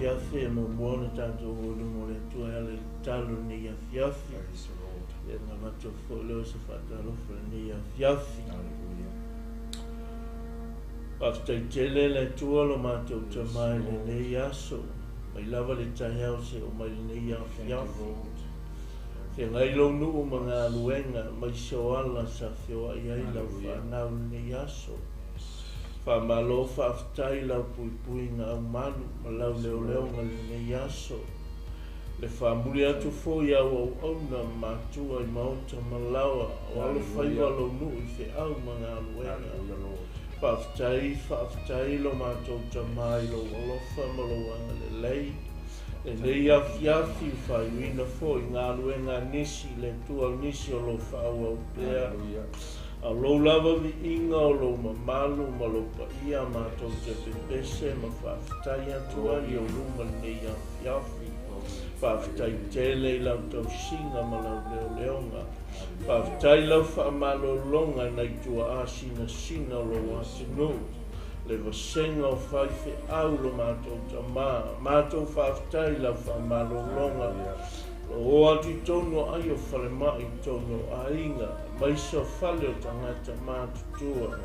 afiafi, e muamua ona tatou o i luma o le Atua e ala i le tatalo i lenei afiafi. Praise the Lord. Ia ona avatu foi lea o se faatalofa i lenei afiafi. Hallelujah. Faafetai tele le Atua lo matou Yes, Tama i Lord. lenei aso, mai lava le taeao seia oo mai lenei Thank you, afiafi. Lord. Feagai lou nuu ma galuega, aemaise o ala sa feoai ai lau Hallelujah. fanau i lenei aso. Yes. Faamalo faafetai lau puipuiga aumalu ma lau Yes, Lord. leoleoga i lenei aso. Le faamuli atu foi au auauna ma matua i maota ma laoa, o alofaiva Hallelujah. lou nuu i feau ma galuega. Hallelujah, Lord. Faafetai, faafetai lo matou Tama i lou alofa ma lou agalelei. Lenei afiafi ua faaiuina foi galuega a nisi i le Atua o nisi o lo o faaauau pea. Hallelujah. A o lou lava viiga o lou mamalu ma lou paia matou te pepese ma faafetai atu ai i ou luma lenei afiafi. Faafetai tele i lau tausiga ma lau leoleoga. Faafetai lau faamalologa nai tuaa sinasina o lou atunuu. Le vasega o faifeau lo matou Tama. Matou faafetai lau faamalologa. Lo o atu i totonu o ai o falemai i totonu o aiga, aemaise o fale o tagata matutua.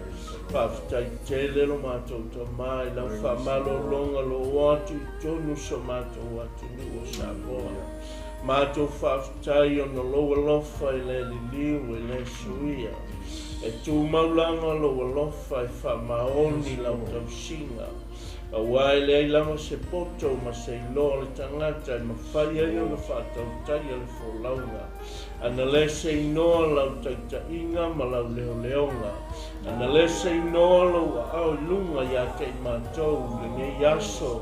Faafetai tele lo matou Tama i lau faamalologa lo o atu i totonu so matou atunuu o Samoa. Matou faafetai ona lou alofa e le liliu e le suia. E tumau lava lou alofa e faamaoni lau tausiga. Aua e leai lava se poto ma se iloa o le tagata e mafai ai ona faatautaia le folauga. Ana le seinoa lau taitaiga ma lau leoleoga. Ana le seinoa lou aao i luga ia te i matou i lenei aso.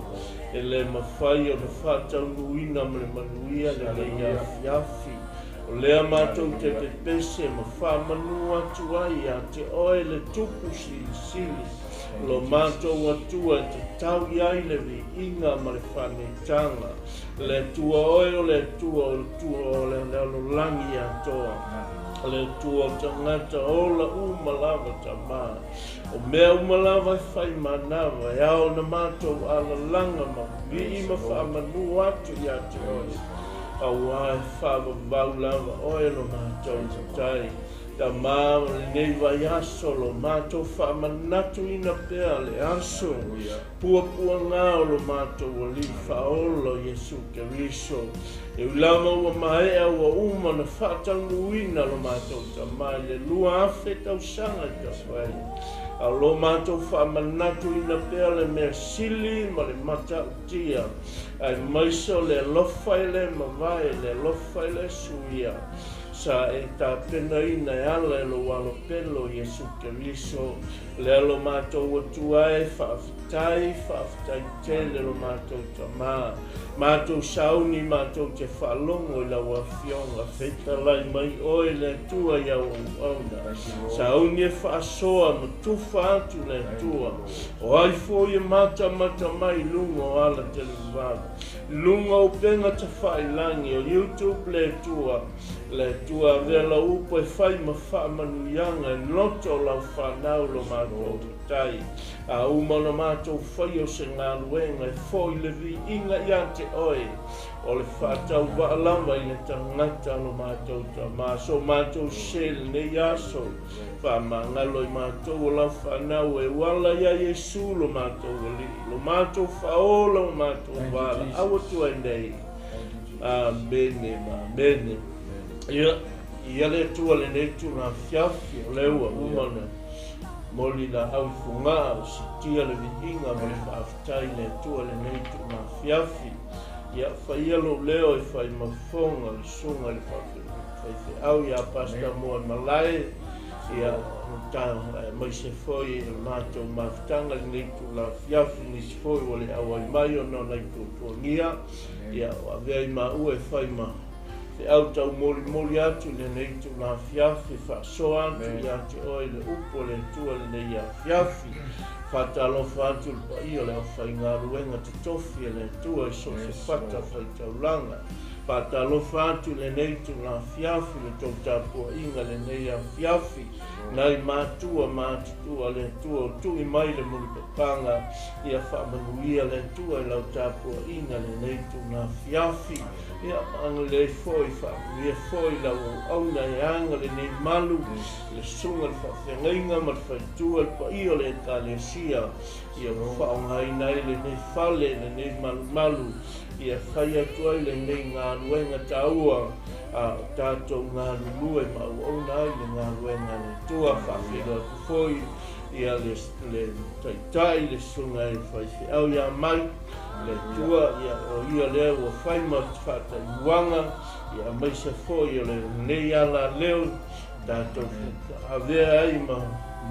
E le mafai ona faataunuuina ma le manuia lenei afiafi. O lea matou te pepese ma faamanu atu ai ia te oe le Tupu Silisili, lo matou Atua e tatau i ai le viiga ma le faaneetaga. Le Atua oe o le Atua o le Atua o le lalolagi atoa. O le Atua o tagata ola uma lava Tama. O mea uma lava e fai manava, e ao ona matou alalaga ma vii ma faamanu atu ia te oe. Aua e faavavau lava oe lo matou Matai. Tama o lenei vaiaso lo matou faamanatuina pea le aso. Puapuaga o lo matou Alii Faaola o Iesu Keriso. E ui lava ua maea ua uma ona faataunuuina lo matou Tama i le 2000 tausaga talu ai. A o lo matou faamanatuina pea le mea sili ma le matautia, aemaise o le alofa e le mavae, le alofa e le suia, sa e tapenaina e ala i lou alopele o Iesu Keriso. Lea lo matou Atua e faafetai, faafetai tele lo matou Tama. Matou sauni matou te faalogo i lau Afioga, fetalai mai oe le Atua i au auauna. Sauni e faasoa ma tufa atu le Atua. O ai foi e matamata mai i luga o ala televavave, luga o upega tafailagi o YouTube le Atua. Le Atua avea lau upu e fai ma faamanuiaga i loto o lau fanau lo matou Matai. A uma ona matou faia o se galuega e foi le viiga ia te oe, o le faatauvaa lava i le tagata lo matou Tama. So matou se i lenei aso, faamagalo i matou o lau fanau e uala ia Iesu lo matou Alii, lo matou Faaola ma matou Thank you, valaau Jesus. atu ai nei. Thank you, Jesus. Amene ma amene. Ia, ia le Atua lenei itula afiafi, o lea ua uma ona moli laau i Fogaa, o sitia le viiga ma le faafetai i le Atua lenei itula afiafi. Ia, faia lou leo e fai ma fofoga le susuga i le faifeau ia Pastor Moa Malae, ia, aemaise foi o le matou mafutaga i lenei itula afiafi, nisi foi ua le auai mai ona o nai tuatuagia. Ia, o avea i maua e fai ma feau taumolimoli atu i lenei itula afiafi, faasoa atu ia te oe le upu o le Atua i lenei afiafi. Faatalofa atu i le paia o le aufaigaluega totofi e le Atua i so o se fata faitaulaga. Faatalofa atu i lenei itula afiafi, le tou tapuaiga i lenei afiafi, nai matua ma atutua a le Atua o tui mai le mulipapaga, ia faamanuia le Atua i lau tapuaiga i lenei itula afiafi. Ia agalelei foi, faamanuia foi i lau auauna e aga lenei malu, le susuga i le faafeagaiga ma le faletua, le paia o le Ekalesia, ia ua faaaogaina ai lenei fale, lenei malumalu, ia fai atu ai lenei galuega taua a o tatou galulue ma auauna ai le galuega a le Atua. Faafeiloai atu foi ia le taitai, le susuga i faifeau ia mai le Atua, ia o ia lea ua fai ma faataimuaga, ia aemaise foi o lenei alaleo tatou avea ai ma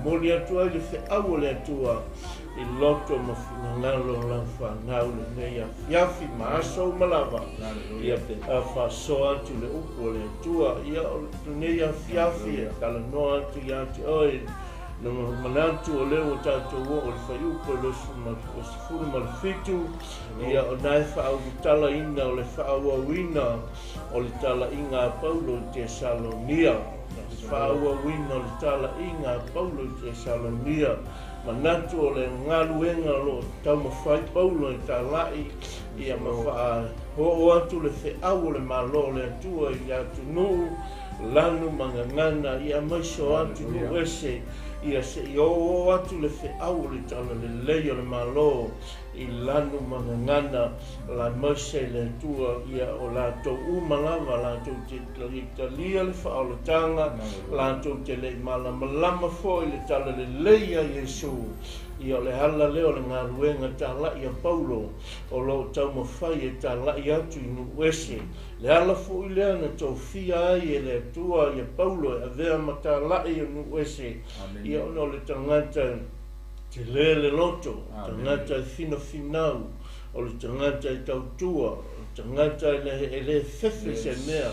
momoli atu ai le feau o le Atua i loto ma finagalo o lau fanau lenei afiafi ma aso uma lava, ia pe a faasoa atu le upu o le Atua. Ia o lenei afiafi e talanoa atu ia te oe, na manatu o lea ua tatou oo i le fuaiupu e 27, ia o na e faaulutalaina o le faaauauina o le talaiga a Paulo i Tesalonia. Le faaauauina o le talaiga a Paulo i Tesalonia. Manatu o le galuega o lo o taumafai Paulo e talai, ia ma faaoo atu le feau o le Malo o le Atua i atunuu, lanu ma gagana, ia aemaise o atunuu ese, ia seia oooo atu le feau o le talalelei o le Malo i lanu ma gagana, aemaise i le Atua, ia o latou uma lava, latou te talia le faaolataga, latou te le i malamalama foi le talalelei a Iesu. Ia o le ala lea o le galuega talai a Paulo o lo o taumafai e talai atu i nuu ese. Le ala foi lea na tofia ai e le Atua ia Paulo e avea ma talai o nuu ese, ia ona o le tagata tele le loto, tagata e finafinau, o le tagata e tautua, o le tagata e le fefe se mea,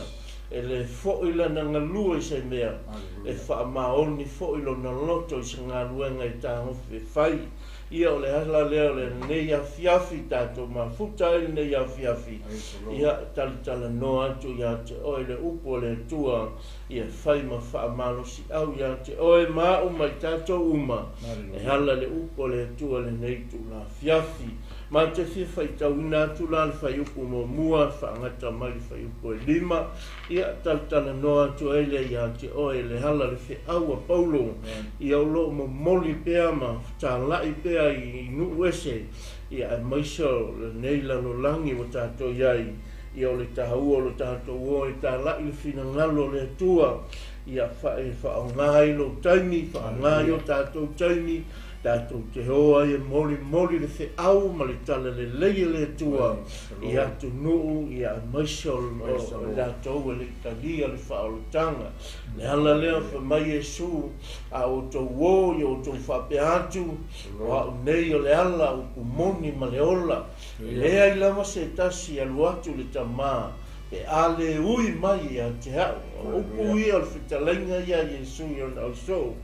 e le foi lana galue i se mea, e faamaoni foi lona loto i se galuega e tagofi e fai. Ia o le ala lea o lenei afiafi, tatou mafuta ai lenei afiafi, ia talatalanoa atu ia te oe le upu o le Atua, ia fai ma faamalosiau ia te oe ma au ma i tatou uma, e ala le upu o le Atua lenei itula afiafi. Ma te fia faitauina atu la le fuaiupu muamua, faagata mai le fuaiupu e 5, ia talatalanoa atu ai lea ia te oe le ala le feau a Paulo, ia o lo o momoli pea ma talai pea i nuu ese, ia aemaise o lenei lalolagi ua tatou i ai, ia o le taua o lo tatou o e talai le finagalo o le Atua, ia faaaoga ai lou taimi, faaaoga ai o tatou taimi, tatou te o ai e molimoli le feau ma le talalelei e le Atua i atunuu, ia aemaise o latou e le talia le faaolataga. Le ala lea fai mai Iesu, a outou o ia outou faapea atu, o au nei o le ala, upu moni ma le ola. E leai lava se tasi e alu atu i le Tama, pe a le ui mai ia te au. O upu ia o le fetalaiga ia a Iesu i ona ausoo,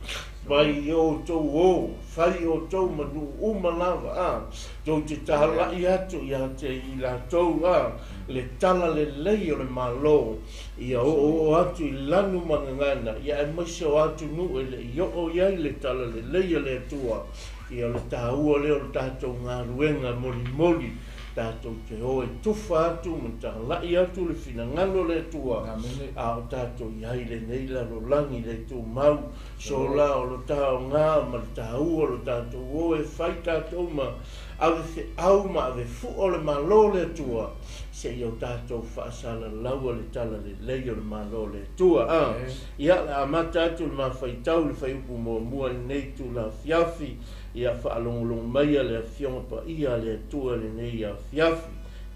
mai i outou o, fai outou ma nuu uma lava, a tou te talai atu ia te i latou, a le talalelei o le Malo, ia oooo atu i lanu ma gagana, ia aemaise o atunuu e le i oo i ai le talalelei a le Atua. Ia o le taua lea o le tatou galuega molimoli, tatou te o e tufa atu ma talai atu le finagalo o le Atua, a o tatou i ai lenei lalolagi le tumau. Sola o lo taoga ma le taua o lo tatou o e fai tatou ma ave feau ma ave fua o le Malo o le Atua, seia o tatou faasalalau le talalelei o le Malo o le Atua. A ia le amata atu le mafaitau le fuaiupu muamua i lenei itula afiafi, ia faalogologo maia le Afioga Paia a le Atua i lenei afiafi.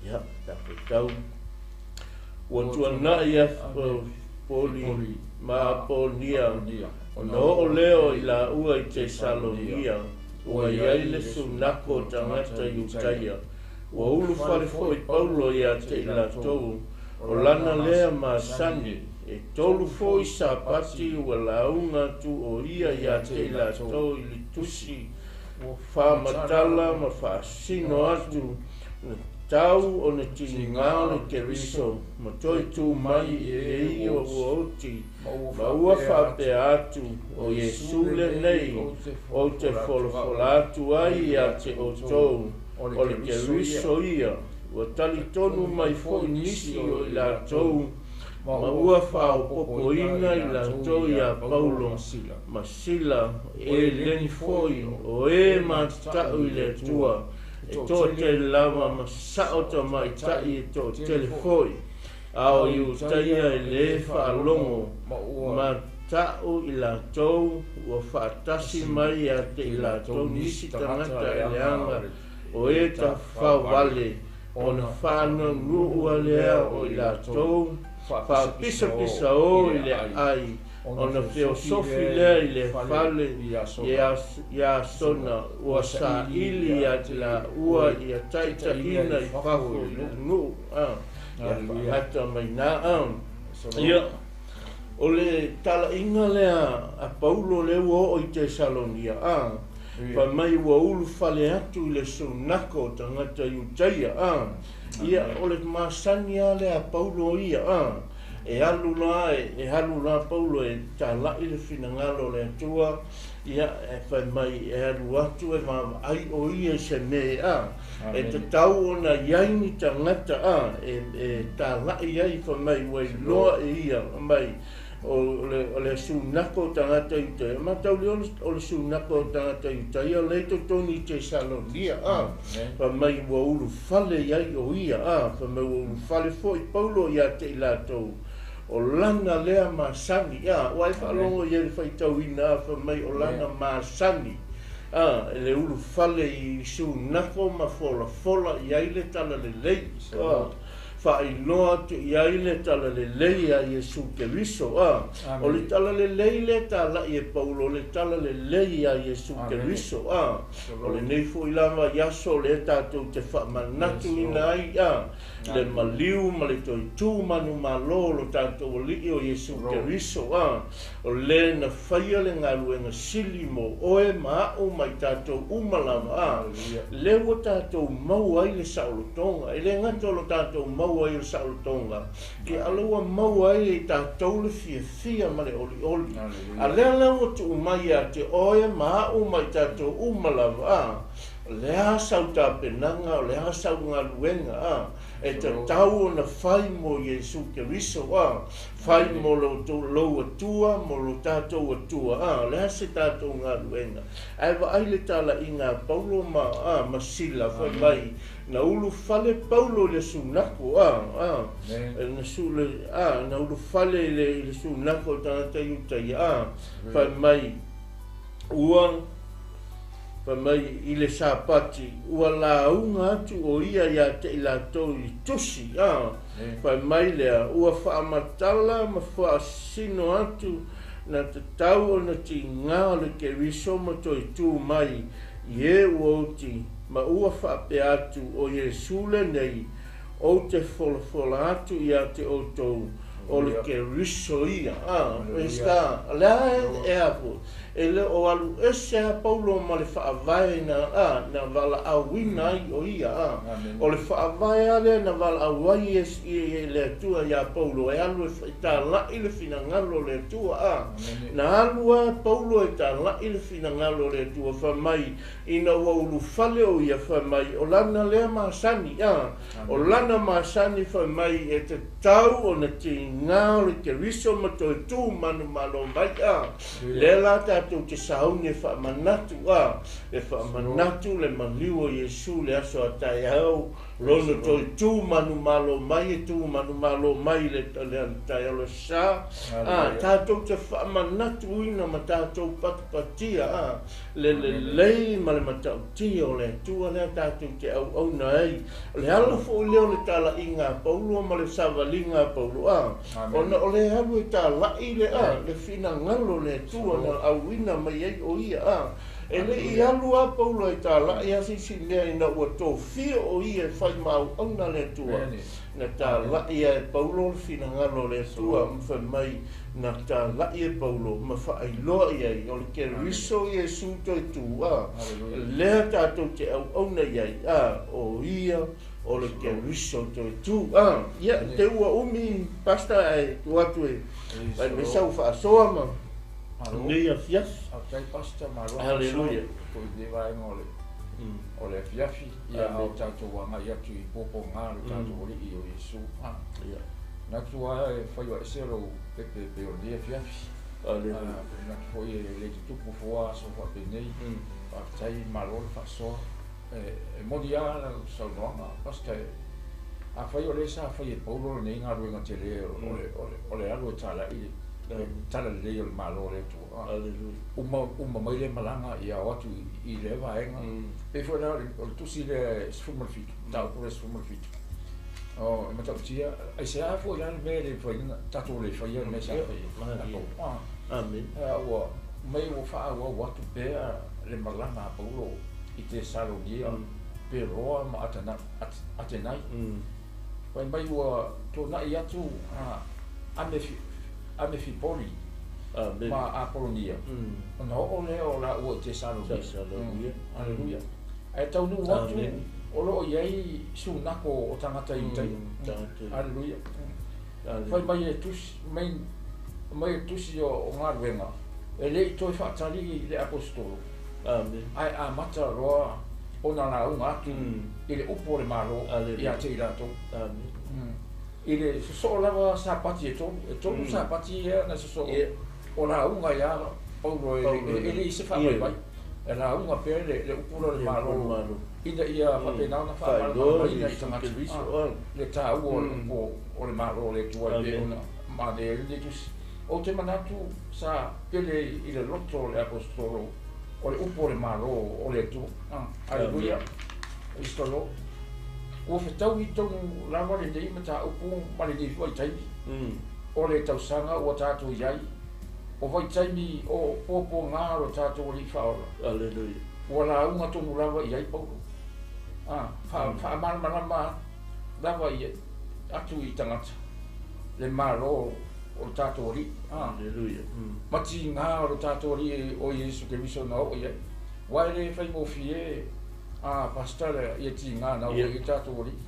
Ia tafaitau ua tuanai Amfipoli ma Apolonia, ona oo lea o i laua i Tesalonia, ua i ai le sunako o tagata Iutaia. Ua ulufale foi Paulo ia te i latou, o lana lea masani, e 3 foi Sapati ua lauga atu o ia ia te i latou i le tusi faamatala ma faasino atu tatau ona tiga o le Keriso ma toe tu mai i e ia ua oti, ma ua faapea atu, O Iesu lenei ou te folafola atu ai ia te outou, o le Keriso ia. Ua talitonu mai foi nisi o i latou, ma ua faaopoopoina i latou iā Paulo ma Sila, e leni foi o e matatau i le Atua, e toatele lava ma sao tamaitai e toatele foi, a o Iutaia e lē faalogo, ma ta'u i latou ua faatasi mai ia te i latou nisi tagata e leaga o e tafafao vale, ona faanaunuua lea o i latou faapisapisaō i le aai, ona feosofi lea i le fale Iasona ua saili ia te laua ia taitaiina i fafo i le nuu ia faagata mai na. Ia, o le talaiga lea a Paulo lea ua oo i Tesalonia, a, fai mai ua ulufale atu i le sunako o tagata Iutaia, a. Ia, o le masani lava lea a Paulo ia, a. E alu loa, e alu loa Paulo e tala'i le finagalo o le Atua, ia, e fai mai e alu atu e vaavaai o ia i se mea, a. E tatau ona i ai ni tagata, a, e tala'i ai, fai mai ua iloa e ia, fai mai, o le sunako o tagata Iutaia, mataulia o le sunako o tagata Iutaia lea i totonu i Tesalonia, a. Fai mai ua ulufale i ai o ia, a. Fai mai ua ulufale foi Paulo ia te i latou, o lana lea masani, a. Ua e faalogo i ai i le faitauina, a, fai mai o lana masani, a, e le ulufale i sunako ma folafola i ai le talalelei, a. Faailoa atu i ai le talalelei a Iesu Keriso, a. O le talalelei lea e tala'i e Paulo, o le talalelei a Iesu Keriso, a. O lenei foi lava i aso lea tatou te faamanatuina ai, a, le maliu ma le toe tu manumalo o lo tatou Alii o Iesu Keriso, a. O le na faia le galuega sili mo oe ma a'u ma i tatou uma lava, a. Lea ua tatou maua ai le saolotoga. E le gata o lo tatou maua ai o le saolotoga, ia a o lea ua maua ai e i tatou le fiafia ma le olioli. A lea la ua tuu mai ia te oe ma a'u ma i tatou uma lava, a, o le a sau tapenaga, o le a sau galuega, a, e tatau ona fai mo Iesu Keriso, a, fai mo lou Atua, mo lo tatou Atua, a, o le a se tatou galuega. Ae vaai le talaiga a Paulo ma, a, ma Sila, fai mai, na ulufale Paulo i le sunako, a, a, na su, le, a, na ulufale i le, i le sunako o tagata Iutaia, a, fai mai, ua, fai mai i le Sapati, ua lauga atu o ia ia te i latou i tusi, a, fai mai lea, ua faamatala ma faasino atu na tatau ona tiga o le Keriso ma toe tu mai i e ua oti, ma ua faapea atu, o Iesu lenei, ou te folafola atu ia te outou, o le Keriso ia. A, praise God. O le a e a foi? E le o alu ese a Paulo ma le faavae na, a, na valaauina ai o ia, a. O le faavae lava lea na valaau ai e le Atua iā Paulo e alu e tala'i le finagalo o le Atua, a. Na alu lava Paulo e tala'i le finagalo o le Atua, fai mai, ina ua ulufale o ia, fai mai, o lana lea masani, a. O lana masani, fai mai, e tatau ona tiga o le Keriso ma toe tu manumalo mai, a. Lea la tatou te sauni e faamanatu, a, e faamanatu le maliu o Iesu le aso a taeao, lona toe tu manumalo mai, e tu manumalo mai le taeao le sa, a, tatou te faamanatuina ma tatou patupatia, a, le lelei ma le matautia o le Atua lea tatou te auauna ai. O le ala foi lea o le talaiga a Paulo ma le savaliga a Paulo, a, ona o le alu e tala'i le, a, le finagalo o le Atua na auina mai ai o ia, a. E le i alu a Paulo e tala'i a se isi mea ina ua tofia o ia e fai ma auauna le Atua. Na tala'i a e Paulo le finagalo o le Atua ma fai mai, na tala'i e Paulo ma faailoa i ai, o le Keriso Iesu toe tu, a, lea tatou te auauna i ai, a, o ia O le Keriso toe tu. Ia, te ua umi, Pastor, ae tuu atu e fai mai sau faasoa ma lenei afiafi. Faafetai Pastor, malo Hallelujah. Foi i lenei vaega o le o le afiafi, ia a o tatou agai atu i puapuaga o le tatou Alii o Iesu. Manatu lava e faiva ese lou pepe e pei o lenei afiafi. Hallelujah. Manatu foi e le tutupu fua aso faapenei. Faafetai, malo le faasoa. E moni lava lau saunoaga, Pastor, afai o lea sa fai e Paulo lenei galuega tele o le alu e talai le talalelei o le Malo o le Atua. Uma mai le malaga ia o atu i lea vaega. Pei foi la o le tusi lea e 17, mataupu lea e 17. O, e matautia, aisea foi la le mea e le mafai ona tatou le faia le mea sa fai e tatou. Amen. Ua mai ua faaauau atu pea le malaga a Paulo i Tesalonia, Peroa ma Atenai. Fai mai ua tuanai atu Amefipoli ma Apolonia, ona oo lea o laua i Tesalonia. Aleluia. Ae taunuu atu o lo o i ai sunako o tagata Iutaia. Aleluia. Fai mai e tusi, mai e tusi o galuega, e le i toe faatali le aposetolo. Ae amata loa ona lauga atu i le upu o le Malo ia te i latou. I le sosoo lava sapati e tolu, e tolu sapati ia na sosoo o lauga ia Paulo e le i se faavaivai. E lauga pea le upu lea o le Malo ina ia faapena ona faamalamalamaina i tagata le taua o le upu o le Malo o le Atua e pei ona manaia ai lenei tusi. Ou te manatu sa pele i le loto o le aposetolo o le upu o le Malo o le Atua. Aleluia. Praise the Lord. Ua fetaui tonu lava lenei mataupu ma lenei vaitaimi o le tausaga ua tatou i ai, o vaitaimi o puapuaga o lo tatou Alii Faaola. Aleluia. Ua lauga tonu lava i ai Paulo. Faamalamalama lava i atu i tagata le Malo o lo tatou Alii. Aleluia. Ma tiga o lo tatou Alii o Iesu Keriso na oo i ai. Aua e le faigofie Pastor ia tiga na oo i ai tatou Alii.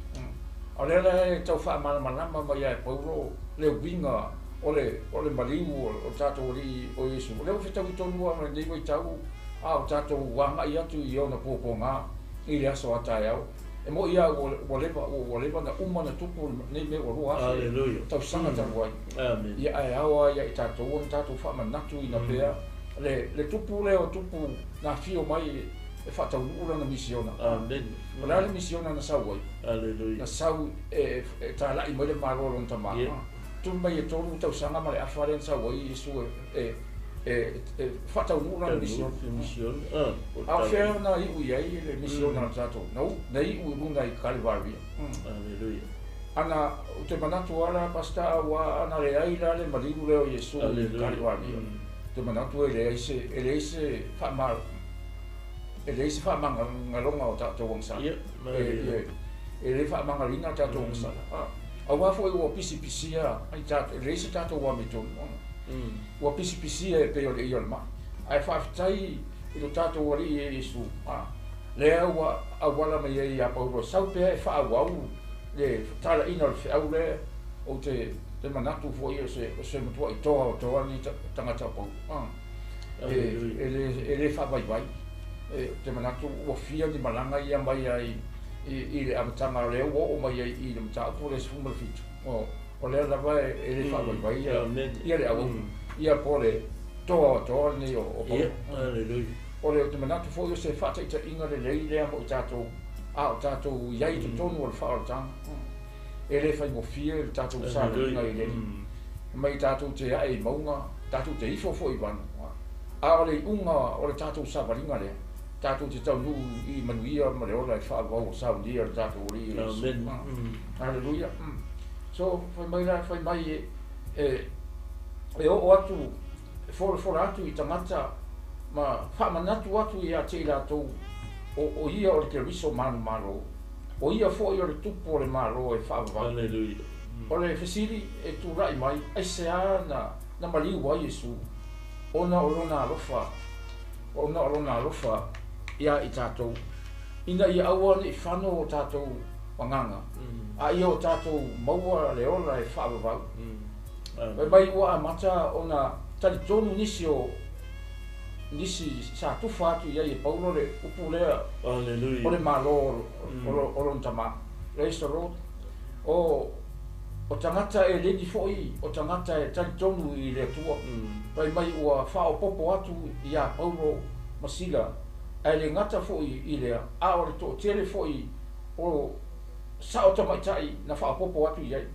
A o lea la e tau faamalamalama mai ia e Paulo le uiga o le maliu o le tatou Alii o Iesu. O lea ua fetaui tonu lava ma lenei vaitau a o tatou agai atu i ona puapuaga i le aso a taeao. E moi lava ua leva na uma na tupu lenei mea ua 2000 tausaga talu ai. Ia ae ao lava ia i tatou ona tatou faamanatuina pea le tupu lea o tupu na afio mai e faataunuu lana misiona. O le a le misiona na sau ai? Na sau e talai mai le Malo o lona tama. Tupu mai e 3 tausaga ma le afa lea na sau ai Iesu e faataunuu lana misiona. A o fea na iu i ai le misiona a tatou? Na iu i luga i Kalivaria. Ana o te manatu ala Pastor ua ana leai la le maliu lea o Iesu i Kalivaria. Te manatu e leai se faamagaloga o tatou agasala. E le faamagalina tatou agasala. Aua foi ua pisipisia ai tatou, e leai se tatou amitonu. Ua pisipisia e pei o le ia o le mai. Ae faafetai i lo tatou Alii e Iesu. Lea ua auala mai ai ia Paulo sau pea e faaauau le talaina o le feau lea. Ou te manatu foi o se matuai toa o toa ni tagata o Paulo. E le faavaivai. Te manatu ua fia ni malaga ia mai ai i le amataga o lea ua oo mai ai i le mataupu le 17. O lea lava e le faavaivai ia le auau. Ia po le toa o toa lenei o Paulo. O le te manatu foi o se faataitaiga lelei lea mo i tatou, a o tatou i ai i totonu o le faaolataga. E le faigofie le tatou savaliga i le Alii. Mai tatou te ae i mauga, tatou te ifo foi i vanu. A o le iuga o le tatou savaliga lea, tatou te taunuu i manuia ma le ola e faaauau o saunia le tatou Alii Iesu. Aleluia. So, fai mai la, fai mai e oo atu, e folafola atu i tagata ma faamanatu atu ia te i latou o ia o le Keriso manumalo, o ia foi o le tupu o le Malo e faavavau. Aleluia. O le fesili e tulai mai, aisea na maliu ai Iesu, ona o lona alofa, ona o lona alofa ia i tatou, ina ia aua ne i fano o tatou Agaga, a ia o tatou maua le ola e faavavau. Fai mai ua amata ona talitonu nisi o nisi sa tufa atu i ai e Paulo le upu lea o le Malo o lona tama. Praise the Lord. O o tagata e leni foi o tagata e talitonu i le Atua. Fai mai ua faaopoopo atu iā Paulo ma Sila, ae le gata foi i lea, a o le toatele foi o sao tamaitai na faaopoopo atu i ai.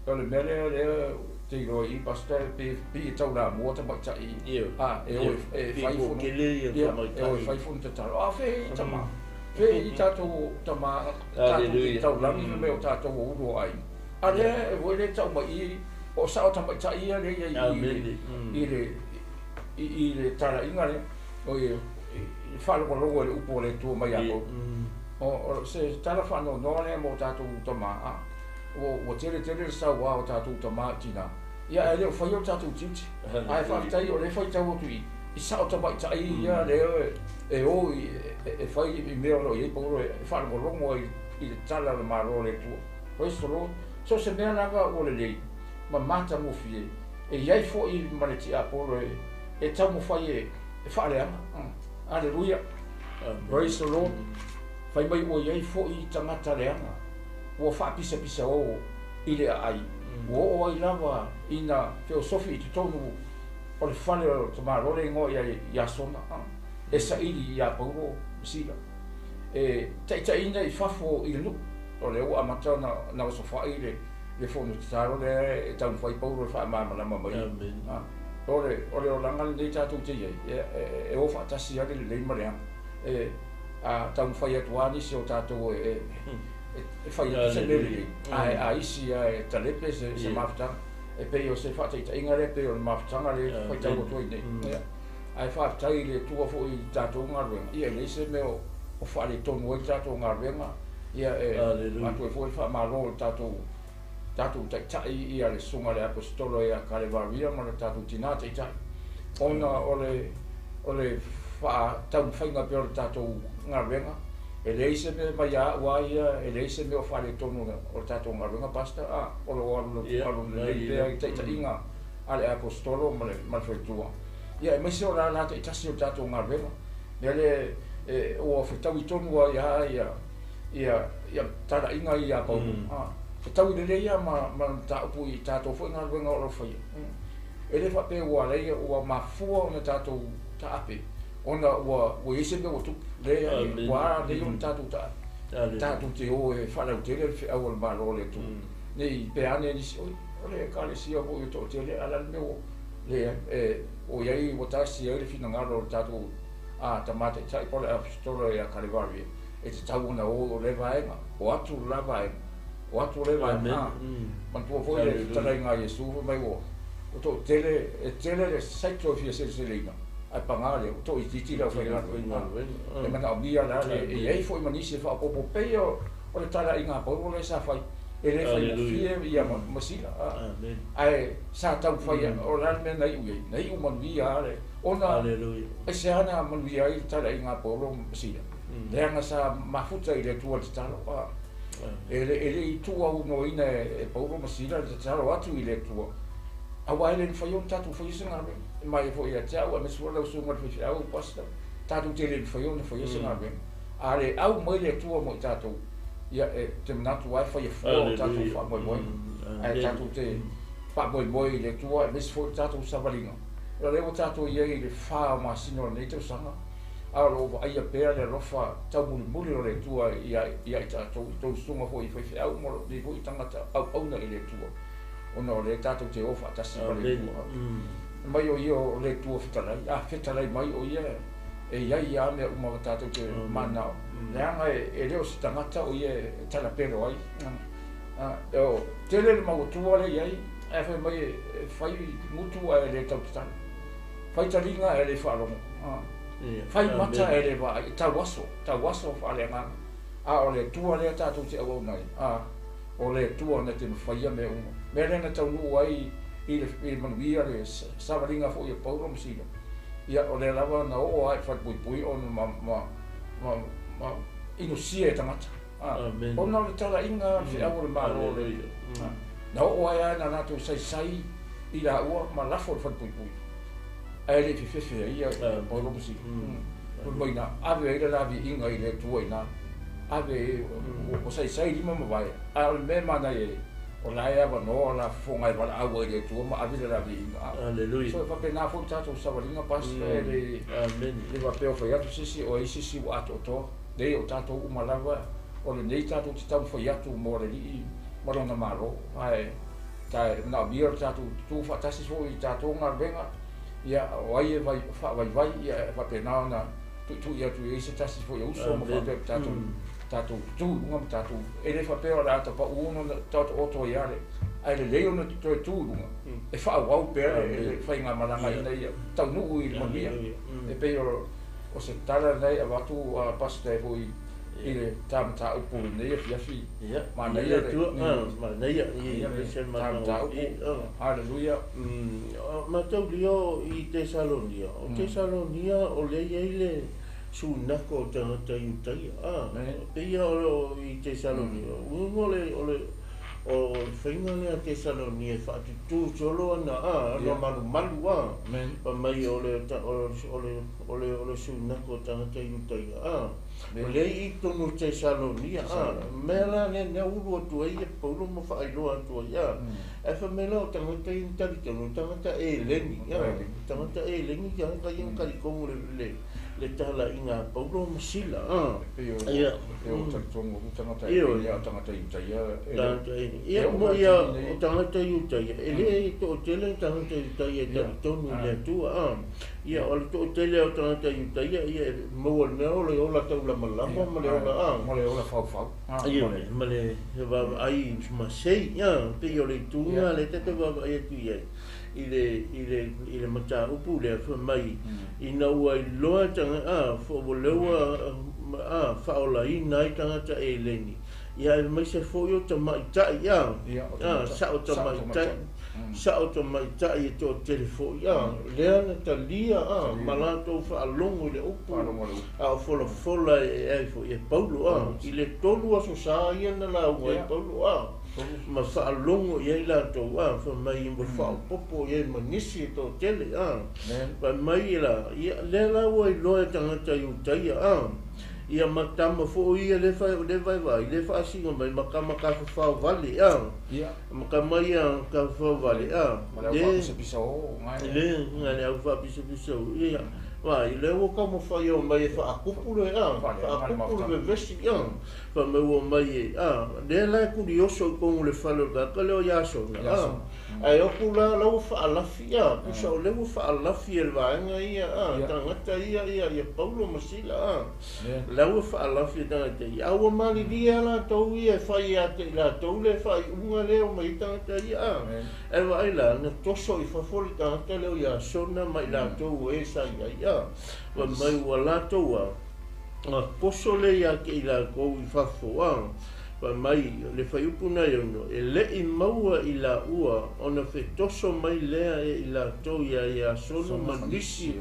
O le mea lea lea ou te iloa i i Pastor pe pei e taulamua tamaitai a e o e fai fono ia e o e fai fono tatalo a o fea i tama fea i tatou tama tatou te taulagi fai mai o tatou o ulu o aiga a lea e voi lea tau mai i o sao tamaitai ia lea i ai i le i le talaiga lea o i faalogologo i le upu o le Atua mai ia Paulo. O se tala faanoanoa lea mo tatou tama a ua tele tele le sauā o tatou tama i tinā, ia ae le o faia o tatou tiute. Ae faafetai o lea e faitau atu i i sao tamaitai ia lea e o i e fai i mea o lo o i ai Paulo e faalogologo ai i le tala o le Malo o le Atua. Praise the Lord. So se mea lava ua lelei ma matagofie e i ai foi ma le tiapolo e taumafai e faaleaga. Aleluia. Praise the Lord. Fai mai ua i ai foi tagata leaga ua faapisapisao i le aai, ua oo ai lava ina feosofi i totonu o le fale o le tamaloa le igoa ia Iasona, e saili iā Paulo ma Sila, e taitaiina i fafo i le nuu. O lea ua amata ona osofai le fono tatalo lea e taumafai Paulo e faamalamalama mai. O le olaga lenei tatou te i ai, e o faatasi lava le lelei ma le leaga. A taumafai atu lava nisi o tatou e fai atu se mea lelei, ae a isi lava e talepe se mafutaga. E pei o se faataitaiga lea, pei o le mafutaga lea e faitau atu ai nei. Ae faafetai i le Atua foi i le tatou galuega, ia e leai se mea o faaletonu ai le tatou galuega, ia e avatu ai foi le faamalo i le tatou tatou taitai ia le Susuga i le Aposetolo ia Kalevaria ma le tatou tinā taitai, ona o le o le faataumafaiga pea o le tatou galuega. E leai se mea mai ia au lava ia, e leai se mea o faaletonu o le tatou galuega, Pastor, a, o lo o alu alu lelei pea i taitaiga a le Aposetolo ma le ma le faletua, ia aemaise o lala taitasi o le tatou galuega. Mea lea e ua fetaui tonu ai lava ia ia ia talaiga ia Paulo, a fetaui lelei lava ma ma mataupu i tatou foi galuega o lo o faia. E le faapea ua alai ua mafua ona tatou taape ona ua ua i ai se mea ua tupu. Leai, ua alai ona tatou taape, tatou te o e faalautele le feau a le Malo o le Atua. Ne i pea ane nisi, oi, o le Ekalesia foi o toatele, a o le a le mea ua leai, e ua i ai ua tasi ai le finagalo o le tatou a tama taitai po o le Aposetolo ia Kalevaria, e tatau ona o o lea vaega, o atu le la vaega, o atu o lea vaega. A, manatua foi le fetalaiga a Iesu fai mai ua toatele, e tele le saito e fia seleseleina, ae paga lea, ua toaitiiti le aufaigaluega. E manaomia la le e i ai foi ma nisi e faaopoopo pei o le talaiga a Paulo lea sa fai, e le faigofie ia ma Sila, ae sa taumafai, o le a le mea na iu i ai? Na iu manuia lava le, ona aisea na manuia ai le talaiga a Paulo ma Sila? Leaga sa mafuta i le Atua le tatalo. E le i tuuaunoaina e Paulo ma Sila le tatalo atu i le Atua, aua e le mafai ona tatou faia se galuega. E mai foi ia te au, aemaise foi lau susuga i le faifeau, pastor, tatou te le mafai ona faia se galuega. A le au mai le Atua mo i tatou, ia e te manatu lava e faia fua o tatou faamoemoega. Ae tatou te faamoemoe i le Atua, aemaise foi le tatou savaliga. O lea ua tatou i ai i le 4 o masina o lenei tausaga, a o lo o vaaia pea le alofa taumulimuli o le Atua ia i tatou, i tou susuga foi i faifeau ma lou nei foi tagata auauna i le Atua, ona o lea tatou te o faatasi ma le Atua. Mai o ia o le Atua fetalai, a fetalai mai o ia e i ai lava mea uma tatou te manao, leaga e le o se tagata o ia e talapelo ai. O tele le mau Atua lea i ai, ae fai mai e fai gutu ae le tautatala, fai taliga ae le faalogo, fai mata ae le vaai, e tauaso, tauaso faaleagaga. A o le Atua lea tatou te auauna ai, a o le Atua na te mafaia mea uma. Mea lea na taunuu ai i le manuia le savaliga foi a Paulo ma Sila, ia o lea lava na oo lava i le falepuipui ona ma inusia e tagata. Ona o le talaiga a le feau o le Malo o le na oo ai lava ina latou saisai i laua ma lafo i le falepuipui, ae le i fefefe ai ia Paulo ma Sila. Fai mai na ave ai le la viiga i le Atua i ina, ave ua saisai lima ma vae, a o le mea e manaia ai, o la e avanoa la fofoga e valaau ai i le Atua ma ave le la viiga. So e faapena foi le tatou savaliga Pastor, e le faapea o fai atu se isi o ai se isi ua atoatoa. Leai, o tatou uma lava, o lenei tatou te taumafai atu mo le Alii ma Lona Malo, ae manaomia lo tatou tutu faatasi foi i tatou galuega, ia, o ai e faavaivai, ia, e faapena ona tuitui atu i ai se tasi foi o uso ma faapea tatou, tatou tutu i luga ma tatou, e le faapea o le a tapau ona taotooto ai lava, ae lelei ona toe tu i luga, e faaauau pea le faigamalaga ina ia taunuu i le manuia. E pei o se tala lena e avatu a Pastor foi i le ta mataupu i lenei afiafi. Manaia le manaia i se mataupu. Haleluia. Mataulia i Tesalonia. O Tesalonia o le i ai le sunako o tagata Iutaia. Peia o i Tesalonia. Uga o le o faiga lea Tesalonia e faatutu solo ana ana malumalu pa mai o le sunako o tagata Iutaia. O le i tonu Tesalonia mea la le ulu atu ai e Paulo ma faailoa atu ai e fa mea la o tagata i talitonu tagata eleni tagata eleni tagata i talitonu le tala i ngā Paulo ma Sila. Ia o talitonu o tagata eleni o tagata Iutaia ia mo ia o tagata Iutaia e le to tele tagata Iutaia e talitonu le Atua. Ia o le to'atele o tagata Iutaia ia e maua le mea o le ola taulamalama ma le ola ma le ola faufau ia ma le vaavaai masei pei o le ituga le tata vaavaai atu i ai i le mataupu lea fai mai ina ua iloa faaoleua faaolaina ai tagata eleni ia e maise foi o tamaitai sa'o tamaitai sa'o tamaitai e to'atele foi lea na talia ma latou faalogo i le upu a o folafola e ai foi e Paulo i le 3 aso sa ia na lauga ai Paulo ma faalogo i ai latou fai mai ma faaopopo i ai ma nisi e to'atele fai mai la ia lea la ua iloa e tagata Iutaia ia matama foi ia le vaivai le faasiga mai ma kama kafafao vale ma kama ia kafafao vale le le au faapisapisao ia vai le ua taumafai o mai e faakupu le faakupu le vevesi fai mai ua mai lea la e kurioso i tonu le fale o le tagata lea o Iasona ae oku la la ua faalafi pusa o lea ua faalafi e le vaega ia tagata ia ia Paulo ma Sila la ua faalafi e tagata ia a ua malilia latou ia e fai ia te i latou le faaiuga lea o mai tagata ia e vaai la na toso i fafo le tagata lea o Iasona ma i latou e sa i ai fai mai ua latou toso le ia te i latou i fafo fai mai le faiupu nai ono e le'i maua i laua ona fetoso mai lea e i latou ia Iasona ma nisi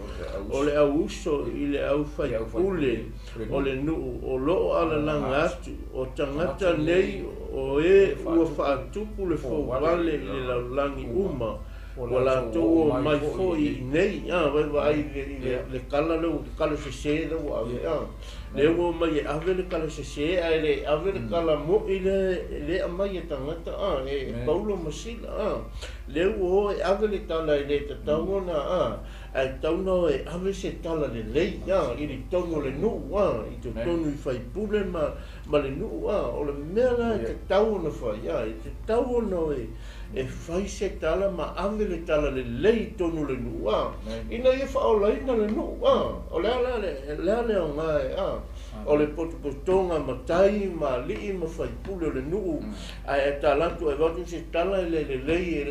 o le auuso i le aufaipule o le nuu o loo alalaga atu o tagata nei o e ua faatupu le fouvale i le lalolagi uma ua latou o mai foi i nei vaivai le kala le kala sese le ua ave le ua mai e ave le kala sese ae le ave le kala mo'i le aumai e tagata e Paulo ma Sila le ua o e ave le tala e le tatau ona ae tauna o e ave se tala lelei i le tonu o le nuu i totonu i faipule ma le nuu o le mea la e tatau ona fai e tatau ona e fai se tala ma ave le tala lelei i tonu le nuu ina ia faaolaina le nuu o le a le aoga e o le potopotoga matai ma alii ma faipule o le nuu ae talatu e avatu se tala e le lelei e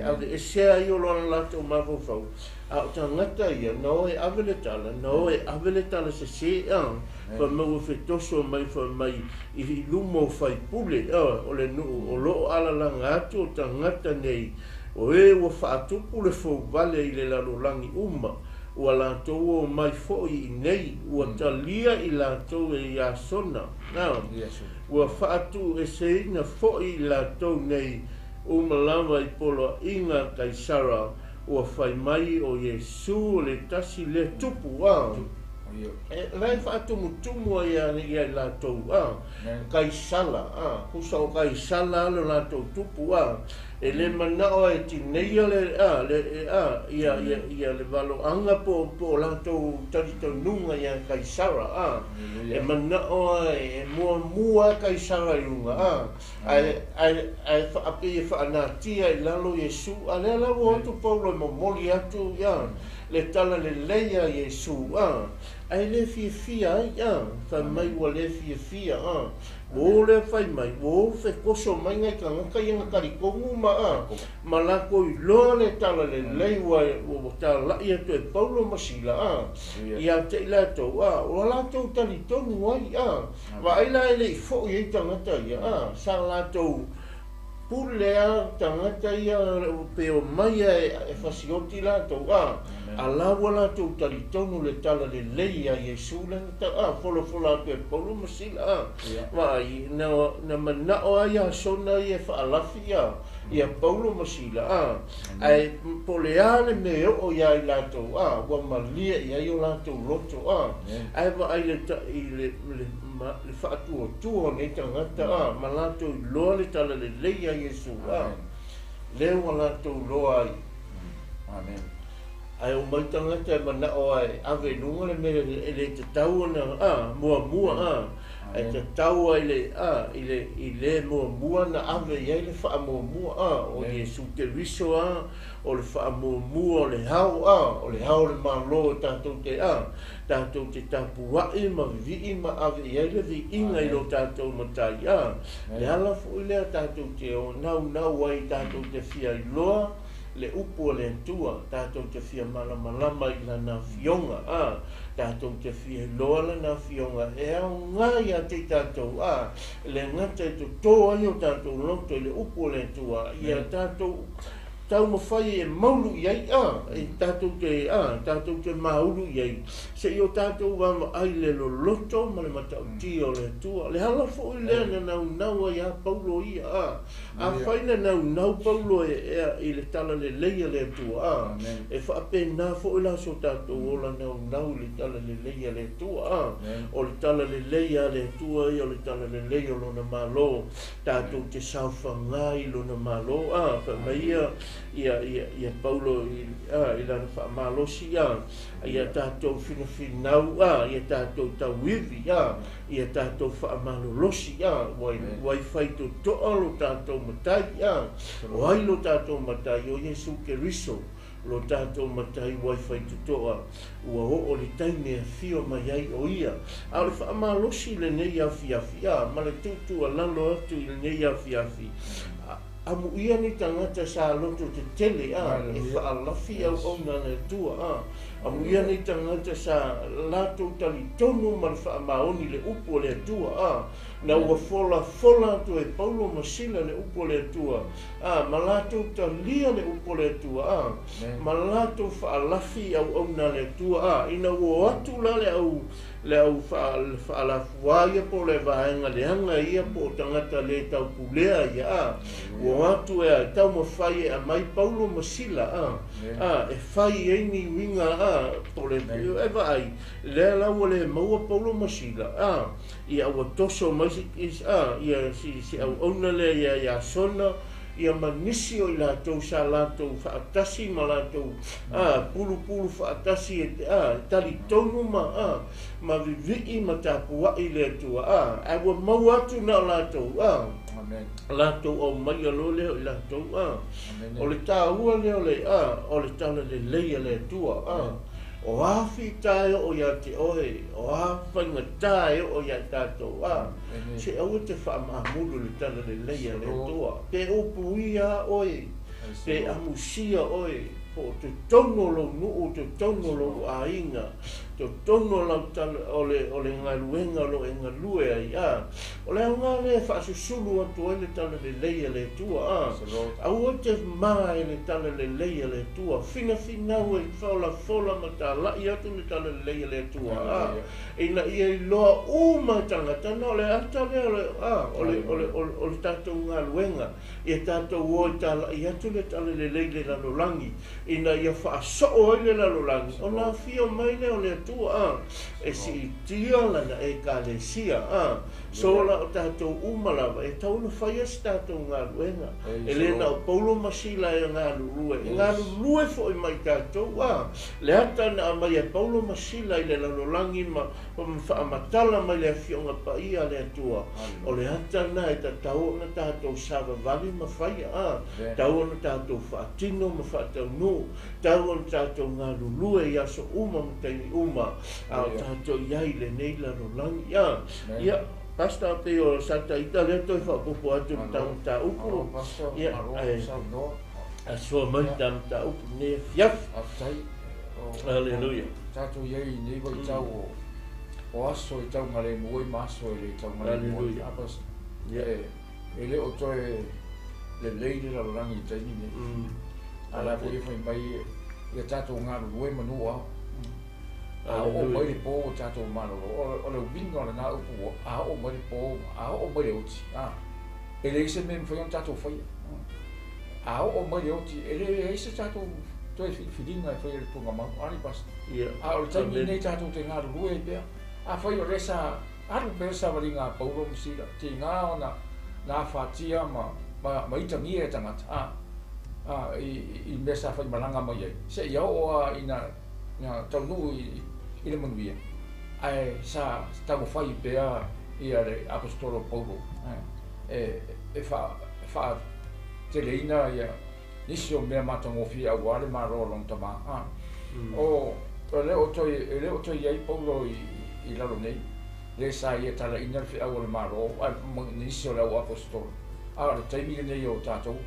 ave esea ai o lona latou mafaufau a o tagata ia na o e ave le tala na o e ave le tala sesē fai mai ua fetoso mai fai mai i luma o faipule o le nuu o loo alalaga atu o tagata nei o e ua faatupu le fouvale i le lalolagi uma Ua latou omai foi i inei, ua talia i latou e Iasona, ua faatuueseina foi i latou nei uma lava i poloaiga a Kaisara, ua fai mai o Iesu o le tasi lea tupu, la e faatumutumu ai ia i latou, Kaisara, tusa o Kaisara lo latou tupu, e le manao e tineia le ia ia le valoanga po o latou talitonuga ia Kaisara, e manao e muamua Kaisara i luga, ae faapei e faanatia i lalo Iesu, a lea la ua atu Paulo e momoli atu ia le tala lelei a Iesu, ae le fiafia ai, fai mai ua le fiafia, ua le fai mai ua fekoso mai ngai tagata ia na talitonu ma ma latou iloa le tala lelei ua talai atu e Paulo ma Sila, ia te i latou, ua latou talitonu ai, vaai la e le i foi ai tagata ia, sa latou pule a tagata ia pe o mai e fasioti latou, a la ua latou talitonu le tala lelei a Iesu le folafola atu e Paulo ma Sila, vaai na manao ai Iasona ia faalafi ia Paulo ma Sila, ae po le a le mea oo ia i latou, ua malie i ai o latou loto, ae vaai i le faatuatua o nei tagata, ma latou iloa le tala lelei a Iesu, lea ua latou iloa ai. Ae o mai tagata e manao ai ave i luga le mea e le tatau ona muamua, e tatau ai le i le muamua na ave i ai le faamuamua, o Iesu Keriso, o le faamuamua o le ao, o le ao o le Malo tatou te tatou te tapuai ma vivii ma ave i ai le viiga i lo tatou matai, le ala foi lea tatou te o naunau ai tatou te fia iloa le upu o le Atua, tatou te fia malamalama i lana afioga, tatou te fia iloa lana afioga e aoga ia te i tatou, le gata e toto ai o tatou loto i le upu o le Atua, ia tatou taumafai e maulu i ai, e tatou te tatou te maulu i ai, seia o tatou vaavaai le loloto ma le matautia o le Atua. Le ala foi lea na naunau ai a Paulo ia, afai na naunau Paulo i le tala lelei a le Atua, e faapena foi la so tatou ola naunau i le tala lelei a le Atua, o le tala lelei a le Atua ia o le tala lelei o lona Malo, tatou te saofaga i lona Malo, fai mai ia Paulo i lana faamalosi, ia tatou finafinau, ia tatou tauivi, ia tatou faamalolosi, ua i faitotoa lo tatou matai, o ai lo tatou matai, o Iesu Keriso lo tatou matai ua i faitotoa, ua oo le taimi e afio mai ai o ia. A o le faamalosi lenei afiafi, ma le tuutuualalo atu i lenei afiafi, amuia ni tagata sa loto tetele, e faalafi auauna a le Atua, amuia ni tagata sa latou talitonu ma le faamaoni le upu o le Atua, na ua folafola atu e Paulo ma Sila le upu o le Atua, ma latou talia le upu o le Atua, ma latou faalafi auauna a le Atua, ina ua o atu la le au faalafua ia po o le vaega leaga ia po o tagata le taupulea ia, ua atu e taumafai e aumai Paulo ma Sila, e fai ai ni uiga, po le e vaai lea la ua le maua Paulo ma Sila, ia ua toso mai ia si auauna lea ia Iasona, ia ma nisi o i latou sa latou faatasi ma latou pulupulu faatasi e talitonu ma vivii ma tapuai le Atua, ae ua maua atu na o latou, latou aumaia loa lea o i latou, o le taua lea o le tala lelei a le Atua, o a fita e oo ia te oe, o a faigata e oo ia tatou, se aua te faamaamulu le tala lelei a le Atua, pe upuia oe, pe amusia oe, po o totonu o lou nuu, totonu o lou aiga, Totonu o lau tala, o le, o le galuega o lo o e galue ai, a. O le aoga lea e faasusulu atu ai le talalelei a le Atua, a. Aua e te ma i le talalelei a le Atua, finafinau e folafola ma talai atu le talalelei a le Atua, a. Ina ia iloa uma e tagata, na o le ata lea o le, a, o le, o le, o le, o le tatou galuega, ia tatou o e talai atu le talalelei i le lalolagi. Ina ia faasoo ai le lalolagi, ona afio mai lea o le Atua, a, e siitia lana Ekalesia, a, sola o tatou uma lava, e tatau ona faia se tatou galuega. E le na o Paulo ma Sila e galulue, e galulue foi ma i tatou, a, le ata na aumai e Paulo ma Sila i le lalolagi ma faamatala mai le Afioga Paia a le Atua, o le ata lena e tatau ona tatou savavali ma faia, a, tatau ona tatou faatino ma faataunuu, tatau ona tatou galulue i aso uma ma taimi uma a o tatou i ai i lenei lalolagi, a. Ia, Pastor, pei o Sata Ita lea toe faaopoopo atu i le ta mataupu. Ia, ae asoa mai ta mataupu i lenei afiafi. Hallelujah. Tatou i ai i nei vaitau o o aso e taugalemu ai ma aso e le taugalemu ai. Apas, e le o toe lelei le lalolagi i le taimi nei. A la foi e fai mai ia tatou galulue manu ao. A oo mai le po ua tatou malolo. O le uiga o lena upu a oo mai le po, a oo mai le oti, e leai se mea e mafai ona tatou faia. A oo mai le oti, e leai se tatou toe filifiliga e faia i le tuugamau, a Pastor? A o le taimi lenei tatou te galulue ai pea. Afai o lea sa alu pea le savaliga a Paulo ma Sila, tiga ona na afatia ma itagia e tagata, a, i mea sa faimalaga mai ai, seia oo lava ina taunuu i le manuia, ae sa taumafai pea ia le Aposetolo Paulo e faateleina ia nisi o mea matagofie aua le Malo o lona tama. O e le o toe i ai Paulo i lalo nei, lea sa ia talaina le feau o le Malo, nisi o le au aposetolo. A o le taimi lenei o tatou,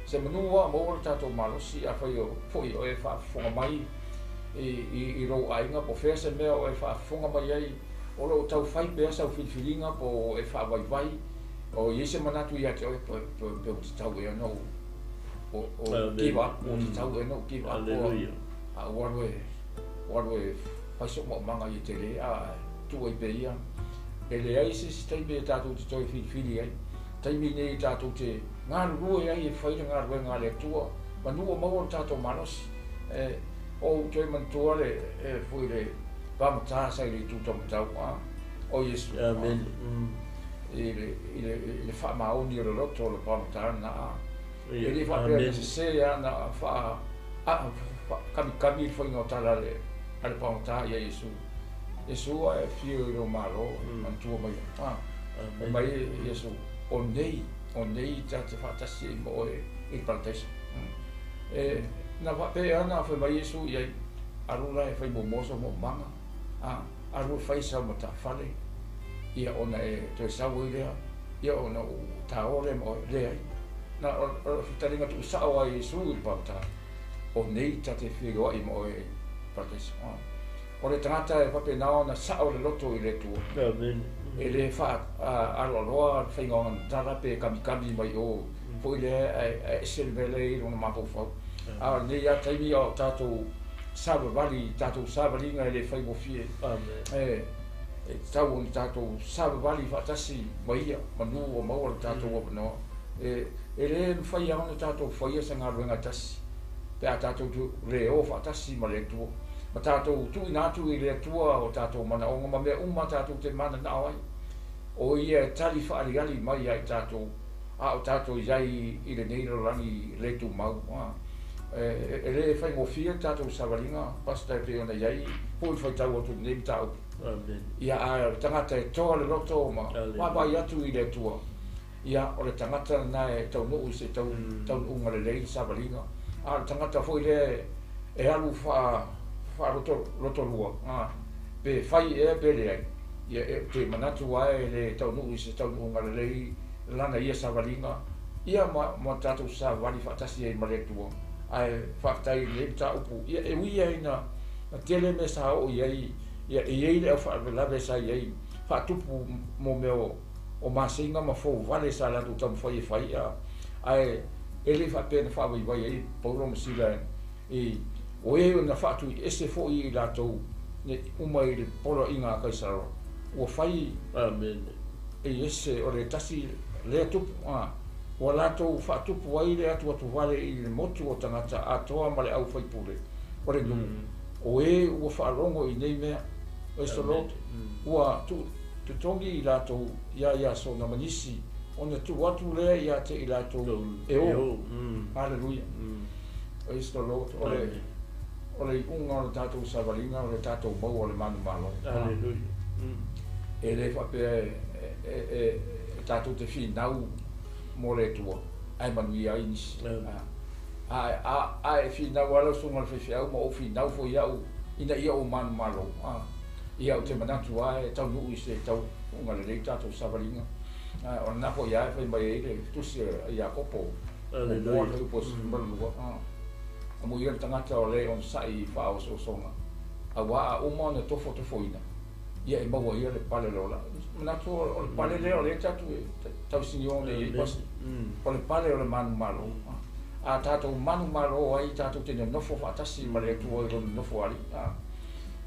se manu lava maua le tatou malosi, afai foi o e faafofoga mai i lou aiga, po o fea se mea o e faafofoga mai ai, o lo o taufai pea sau filifiliga po o e faavaivai, o i ai se manatu ia te oe, pe ua tatau ea ona ou give up, ua tatau ea ona ou give up, a ua alu e fai sou maumaga ia tele, a tuu ai pea ia. E leai se isi taimi e tatou te toe filifili ai, taimi nei tatou te galulue ai e fai le galuega a le Atua, manu o maua le tatou malosi. O ou toe manatua le foi le pamata sa i le itu taumatau, o Iesu. Amen. I le faamaoni o le loto o le pamata lena. E le faapea na sese lava na faakamikami le faiga o tala a le pamata ia Iesu. Iesu e fio i lou Malo, manatua mai. Fai mai Iesu, o nei ta te faatasi ai ma oe i le parataisa. Na faapea na fai mai Iesu i ai, alu la e fai muamua sau maumaga, alu e fai sau matafale, ia ona e toe sau ai lea, ia ona ou tāoa lea ma oe, leai. Na o le fetalaiga tuusao a Iesu i le pamata, o nei ta te feiloai ma oe i le parataisa. O le tagata e faapena ona sao le loto i le Atua. E le faaaloaloa le faiga o lana tala pe kamikami mai o foi lea ae ese le mea lea i lona mafaufau. A o lenei lava taimi o tatou savavali, tatou savaliga e le faigofie. E tatau ona tatou savavali faatasi ma ia, manu ua maua le tatou avanoa. E le mafai lava ona tatou faia se galuega tasi, pe a tatou le o faatasi ma le Atua. Ma tatou tuuina atu i le Atua o tatou manaoga ma mea uma tatou te mananao ai. O ia e tali faaliali mai ia i tatou, a o tatou i ai i lenei lalolagi le tumau. E le faigofie le tatou savaliga, Pastor, e pei ona i ai foi le faitau atu i lenei mataupu. Ia, a o le tagata e toa le loto ma vaavaai atu i le Atua, ia, o le tagata lena e taunuu i se taunuuga lelei le savaliga. A o le tagata foi lea e alu faalotolua, pe fai ea pe leai, ia, e te manatu lava e le taunuu i se taunuuga lelei lana ia savaliga, ia ma tatou savali faatasi ai ma le Atua. Ae faafetai i lenei mataupu, ia e ui ai na Na tele mea sa oo i ai, ia e i ai le au faalavelave sa i ai, faatupu mo mea o maseiga ma fouvale sa latou taumafai e fai, ae e le i faapea na faavaivai ai Paulo ma Sila i o e na faatuiese foi i latou uma i le poloaiga a Kaisara ua fai. Amene. E ese o le tasi lea tupu, ua latou faatupu ai le atuatuvale i le motu o tagata atoa ma le aufaipule o le nuu, o e ua faalogo i nei mea. Praise the Lord. Ua tuutotogi i latou iā Iasona ma nisi, ona tuu atu lea ia te i latou e o. Haleluia. Praise the Lord. O le iuga o le tatou savaliga o le tatou maua o le manumalo. Haleluia. E le faapea e tatou te finau mo le Atua ae manuia ai nisi. A e finau lava lau susuga i le faifeau ma ou finau foi au ina ia ou manumalo. Ia ou te manatu lava e taunuu i se taunuuga lelei tatou savaliga. O lena foi lava e fai mai ai le tusi a Iakopo. Haleluia. Amuia le tagata o le onosai i faaosoosoga, auā a uma ona tofotofoina, ia e maua ia le pale o le ola. Manatu o le pale lea o lea tatou e tausinio nei ai pasi. O le pale o le manumalo. A tatou manumalo ai tatou te nonofo faatasi ma le Atua i lona nofoalii.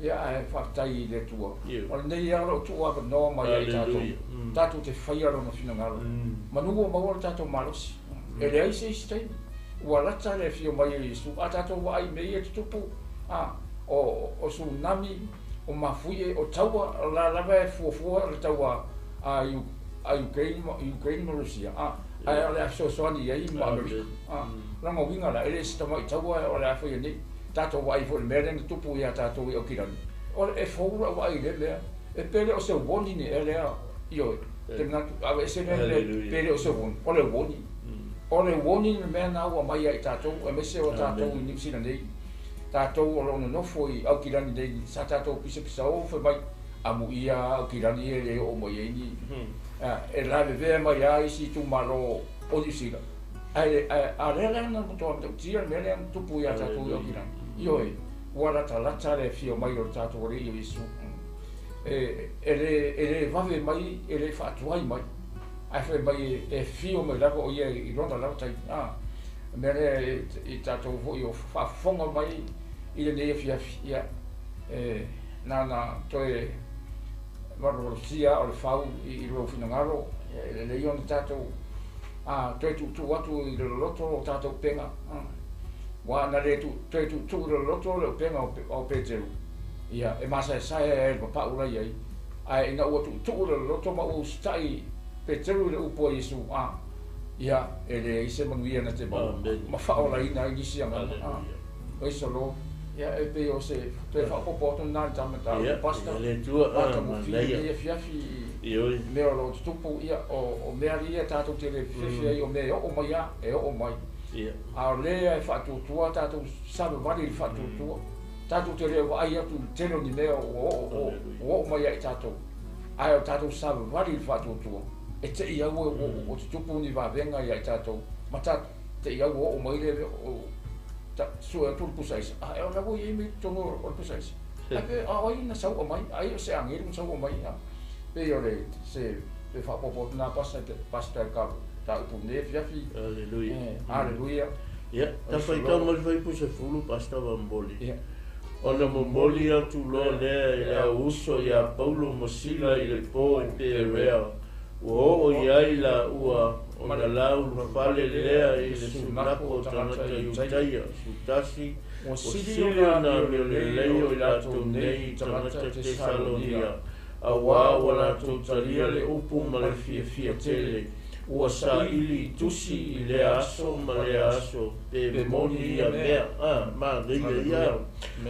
Ia ae faafetai i le Atua. O lenei lava o lo o tuu avanoa mai ai tatou, tatou te faia lona finagalo. Manu ua maua le tatou malosi. E leai se isi taimi. Ua lata le afio mai o Iesu, a tatou vaai i mea ia e tutupu, o tsunami, o mafuie, o taua, o la lava e fuafua le taua a Ukraine ma Rusia, ae o le a fesoasoani i ai ma Amerika. Lona uiga la, e le o se tamai taua o le a faia nei. Tatou vaai foi i le mea lea na tupu ia tatou i Aukilani, e fou lau vaai i lea mea, e pe le o se warning ea lea, ioe, te manatu, aveese lea mea, pe le o se warning, o le warning. O le warning le mea na ua mai ia i tatou, aemaise o tatou i Niu Sila nei, tatou o lo o nonofo i Aukilani nei, sa tatou pisapisao fai mai, amuia Aukilani e le oo mai ai ni, e lavevea mai lava isi itumalo o Niu Sila, ae a lea la na matua matautia le mea lea na tupu ia tatou i Aukilani. Ioe, ua latalata le afio mai o le tatou Alii o Iesu. E le vave mai, e le faatuai mai, ae fai mai e afio mai lava o ia i lona lava taimi. O le mea lea i tatou foi o faafofoga mai i lenei afiafi, ia, e na toe valuvalusia o le fau i lou finagalo, e lelei ona tatou toe tuutuu atu i le loloto o tatou upega. Ua na le toe tuutuu i le loloto le upega o Peteru, ia, e masaesae ai le papau la i ai, ae ina ua tuutuu i le loloto ma ua usitai Peteru i le upu a Iesu, ia, e leai se manuia na te maua, ma faaolaina ai nisi agaga. Praise the Lord. Ia, e pei o se toe faaopoopo atu lena i le mataupu, Pastor. Matagofie lenei afiafi i mea o lo o tutupu, ia, o mea ia tatou te le fefefe ai, o mea e oo mai lava, e oo mai. A o lea e faatuatua tatou savavali i le faatuatua. Tatou te le vaai atu i le tele o ni mea ua oo mai ia i tatou, ae o tatou savavali i le faatuatua, e te i au ua tutupu ni vavega ia i tatou, ma te i au ua oo mai le sue atu le pusaisa, ae o la ua i ai mai totonu o le pusaisa. Ae pe a o ai na saua mai, ai o se agelu na saua mai. Pei o le se faaopoopo atu na Pastor ka taupu nei afiafi. Haleluia. Haleluia. Ia, tafaitau ma le fuaiupu 10, Pastor Vamoli. Ona momoli atu loa lea e le au uso iā Paulo ma Sila i le po i Perea, ua oo i ai laua ona laulufale lea i le sunako o tagata Iutaia. 11, ua sili ona amio lelei o i latou nei i tagata Tesalonia, auā ua latou talia le upu ma le fiafia tele. Ua saili i tusi i lea aso ma lea aso, pe moni ia mea. Manaia ia.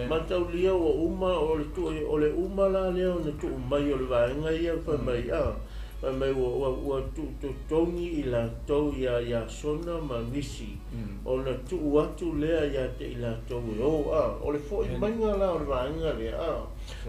Mataulia ua uma o le o le uma la lea ona tuu mai o le vaega ia fai mai fai mai ua tuutotogi i latou ia Iasona ma nisi, ona tuu atu lea ia te i latou e o. O le fo'i maiga la o le vaega lea,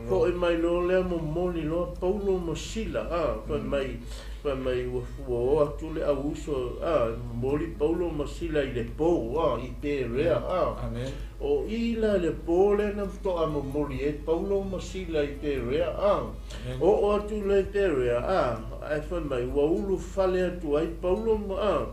fo'i mai loa lea momoli loa Paulo ma Sila, fai mai Fai mai ua o atu le au uso, a, momoli Paulo ma Sila i le po, a, i Perea, a. Amen. O i la le po lea na faatoa momoli ai Paulo ma Sila i Perea, a. Amen. Oo atu lea i Perea, a, ae fai mai ua ulufale atu ai Paulo ma, a,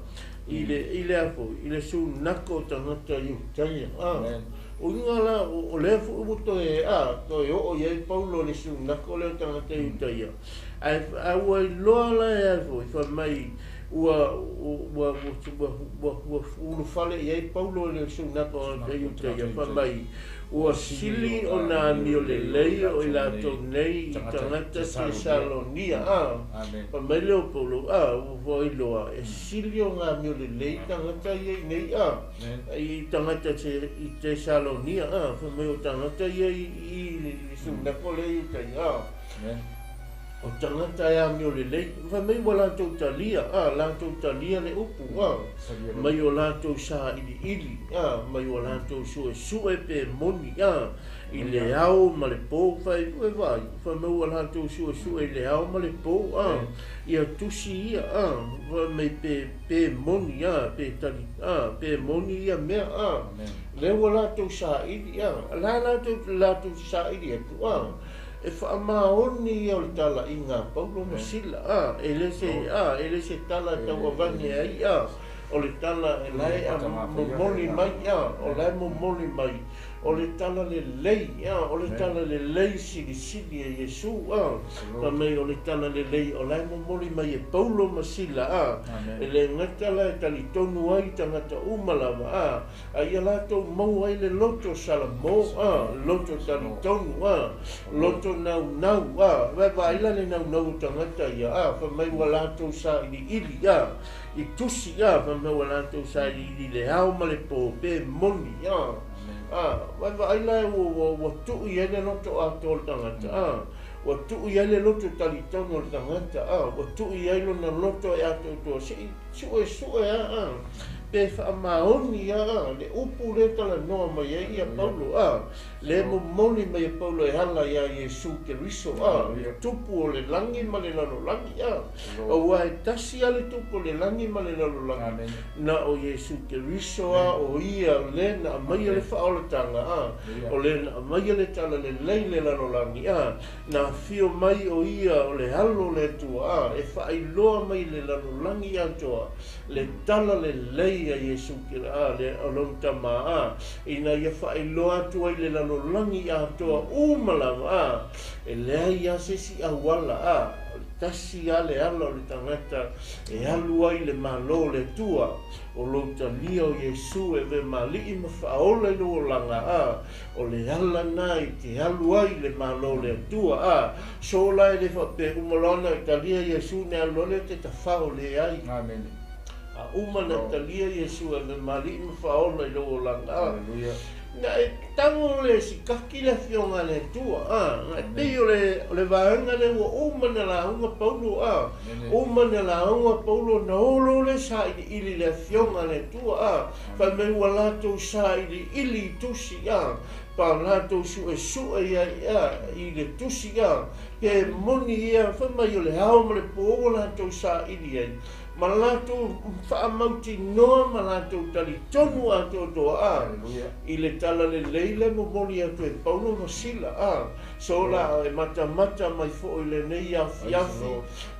i le, i le a foi, i le sunako o tagata Iutaia, a. Amen. O uiga la, o lea foi ua toe, a, toe oo i ai Paulo i le sunako lea o tagata Iutaia. Ae, ae ua iloa la e a foi, fai mai ua, ua, ua, ua, ua ulufale i ai Paulo i le sunako o tagata Iutaia, fai mai ua sili ona amio lelei o i latou nei i tagata Tesalonia, a. Fai mai lea o Paulo, a, ua iloa e sili ona amio lelei tagata ia i nei, a, i tagata i Tesalonia, a, fai mai o tagata ia i le sunako lea Iutaia, a. O tagata e amio lelei, fai mai ua latou talia, a, latou talia le upu, a, mai o latou sailiili, a, mai o latou suesue pe moni, a, i le ao ma le po, fai, e vaai, fai mai ua latou suesue i le ao ma le po, a, ia tusi ia, a, fai mai pe, pe moni, a, pe tali, a, pe moni ia mea, a, lea ua latou saili, a, la latou, latou saili atu, a, e faamaoni ia o le talaiga a Paulo ma Sila, a, e le se, a, e le se tala e tauavane ai, a, o le tala e lae a momoli mai, a, o lae momoli mai, o le tala lelei, a, o le tala lelei silisili e Iesu, a, fai mai o le tala lelei o lae momoli mai e Paulo ma Sila, a, e le gata la e talitonu ai tagata uma lava, a, a ia latou maua ai le loto salamo, a, loto talitonu, a, loto naunau, a, vaavaai la le naunau o tagata ia, a, fai mai ua latou sailiili, a, i tusi, a, fai mai ua latou sailiili i le ao ma le po, pe moni, a, a, vaavaai la ua, ua tuu i ai le loto atoa o le tagata, a, ua tuu i ai le loto talitonu o le tagata, a, ua tuu i ai lona loto e atoatoa, se'i suesue, a, a, pe faamaoni, a, le upu lea talanoa mai ai ia Paulo, a, le momoli mai e Paulo e ala iā Iesu Keriso, a, le tupu o le lagi ma le lalolagi, a, aua e tasi lava le tupu o le lagi ma le lalolagi, na o Iesu Keriso, a, o ia le na aumaia le faaolataga, a, o le na aumaia le talalelei le lalolagi, a, na afio mai o ia o le Alo o le Atua, a, e faailoa mai le lalolagi atoa le talalelei a Iesu, a, le o lona Tama, a, ina ia faailoa atu ai le lalolagi atoa uma lava, a, e leai lava se isi auala, a, o le tasi lava le ala o le tagata e alu ai i le Malo o le Atua, o lou talia o Iesu e avea ma Alii ma Faaola i lou olaga, a, o le ala lena i te alu ai i le Malo o le Atua, a, so la e le faapea uma loa ona e talia Iesu ona e alu loa lea te tafao leai. Amen. A uma ona e talia Iesu e avea ma Alii ma Faaola i lou olaga, a, Hallelujah. na e tago le sikaki le Afioga a le Atua, a, na e pei o le, o le vaega lea ua uma ona lauga Paulo, a, uma ona lauga Paulo ona olo lea sailiili i le Afioga a le Atua, a, fai mai ua latou sailiili i tusi, a, pa latou suesue ia, a, i le tusi, a, pe moni ia, fai mai o le ao ma le po ua latou saili ai, ma latou faamautinoa ma latou talitonu atoatoa, a, i le talalelei lea e momoli atu e Paulo ma Sila, a, so la e matamata mai foi i lenei afiafi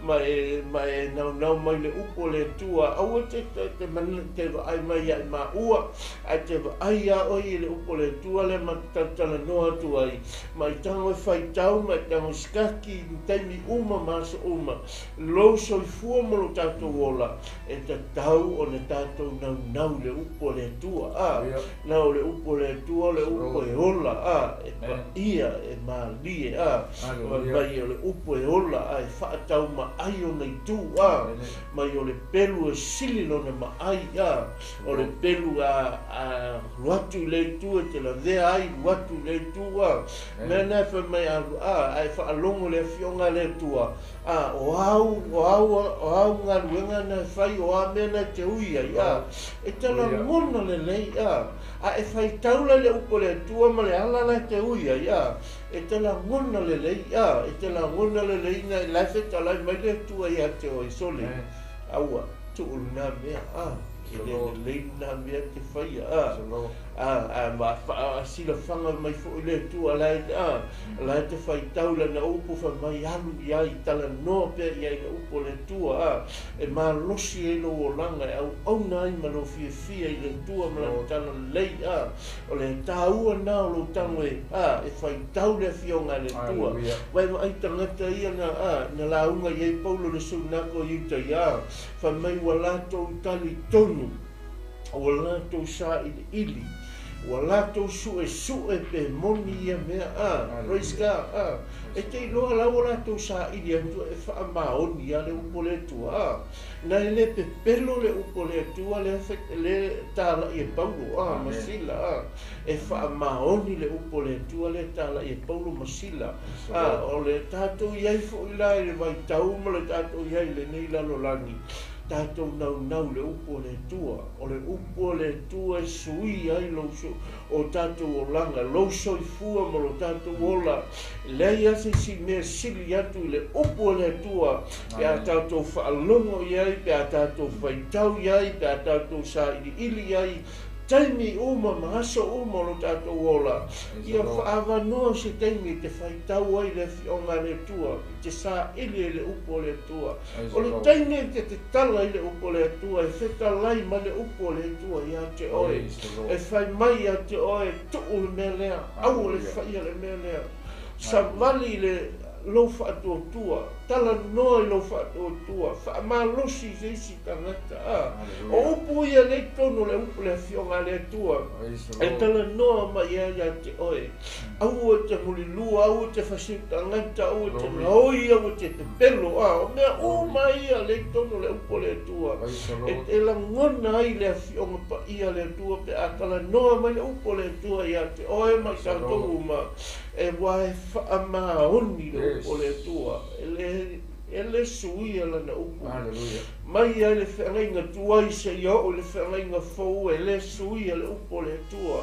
ma e, ma e naunau mai le upu o le Atua, aua te, te, te, te vaai mai ia i maua, ae te vaai iā oe i le upu o le Atua lea ma te talatalanoa atu ai, ma i tago e faitau, ma i tago e sikaki i taimi uma ma aso uma, lou soifua ma lo tatou ola, e tatau ona tatou naunau i le upu a le Atua, a, na o le upu a le Atua o le upu e ola, a, e paia, e malie, a, fai mai o le upu e ola, a, e faataumaai ona itu, a, mai o le pelu e sili lona maai, a, o le pelu a, a alu atu i le itu e te lavea ai alu atu i le itu, a. Mea na e fai mai alu, a, ae faalogo le afioga a le Atua, a, o au, o au, o au galuega na e fai, o a mea na e te ui ai, a. E te lagona lelei, a. A e faitau la i le upu a le Atua ma le ala la e te ui ai, a, e te lagona lelei, a, e te lagona lelei na la e fetalai mai le Atua ia te oe, sole, aua, tuu lena mea, a, e le lelei lena mea e te faia, a, a, a ma faasilafaga mai foi le Atua la e, a, la e te faitau i lana upu fai mai alu i ai, talanoa pea i ai le upu a le Atua, a, e malosi ai lou olaga, e auauna ai ma lou fiafia i le Atua ma lana talalelei, a, o le taua lena o lou tago e, a, e faitau le afioga a le Atua. Aua e vaai tagata ia na, a, na lauga i ai Paulo le Sunako i uta ia, a, fai mai ua latou talitonu, ua latou sailiili, ua latou suesue pe moni ia mea, a, praise God, a, e te iloa la ua latou saili atu e faamaoni a le upu a le Atua, a, na e le pepelo le upu a le Atua lea le talai e Paulo, a, ma Sila, a, e faamaoni le upu a le Atua lea talai e Paulo ma Sila, a, o le tatou i ai foi la i le vaitau ma le tatou i ai i lenei lalolagi, tatou naunau le upu a le Atua, o le upu a le Atua e sui ai lou o tatou olaga, lou soifua ma lo tatou ola, e leai lava se isi mea sili atu i le upu a le Atua, pe a tatou faalogo i ai, pe a tatou faitau i ai, pe a tatou sailiili i ai, taimi uma ma aso uma o lo tatou ola, ia faaavanoa se taimi e te faitau ai le afioga a le Atua, i te saili ai le upu a le Atua. O le taimi e te tatala i le upu a le Atua, e fetalai mai le upu a le Atua ia te oe, e fai mai ia te oe, tuu le mea lea, aua le faia le mea lea, savali i le lou faatuatua, talanoa i lou faatuatua, faamalosi i se isi tagata, a. O upu ia lea i totonu o le upu le afioga a le Atua, e talanoa mai ai ia te oe. Aua e te mulilua, aua e te fasiu tagata, aua e te gaoi, aua e te pepelo, a. O mea uma ia lea i totonu o le upu a le Atua, e lagona ai le afioga paia a le Atua pe a talanoa mai le upu a le Atua ia te oe ma i tatou uma. E aua e faamaoni le upu a le Atua, e le suia lana upu. Mai ai le feagaiga tuai seia oo i le feagaiga fou, e le suia le upu a le Atua.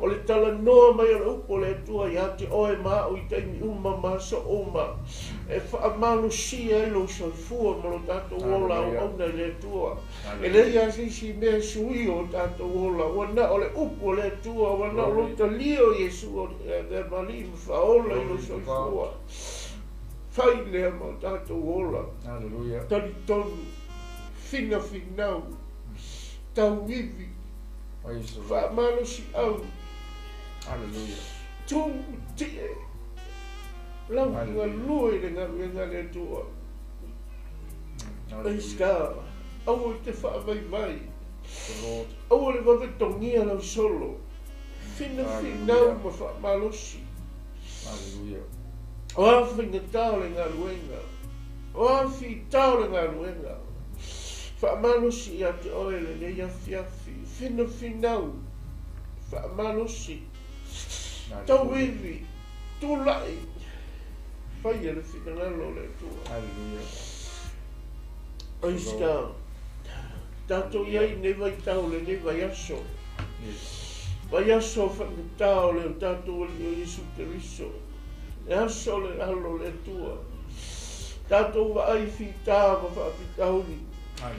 O le talanoa mai o le upu a le Atua ia te oe ma au i taimi uma ma aso uma, e faamalosia ai lou soifua ma lo tatou ola auauna i le Atua. E leai lava se isi mea e suia o tatou ola, ua na o le upu a le Atua, ua na o lou talia o Iesu o le avea ma Alii ma Faaola i lou soifua. Fai lea ma o tatou ola. Talitonu, finafinau, tauivi, faamalosiau, tu tie, lau galue i le galuega a le Atua. Praise God. Aua i te faavaivai. Aua le vave togia lau solo. Finafinau ma faamalosi. O a faigata o le galuega, o a fita o le galuega, faamalosi ia te oe lenei afiafi. Finafinau, faamalosi, tauivi, tulai, faia le finagalo o le Atua. Praise God. Tatou i ai i lenei vaitau, lenei vaiaso. Vaiaso faigata o le tatou Alii o Iesu Keriso. Le aso o le alo o le Atua. Tatou vaai fita ma faafitauli.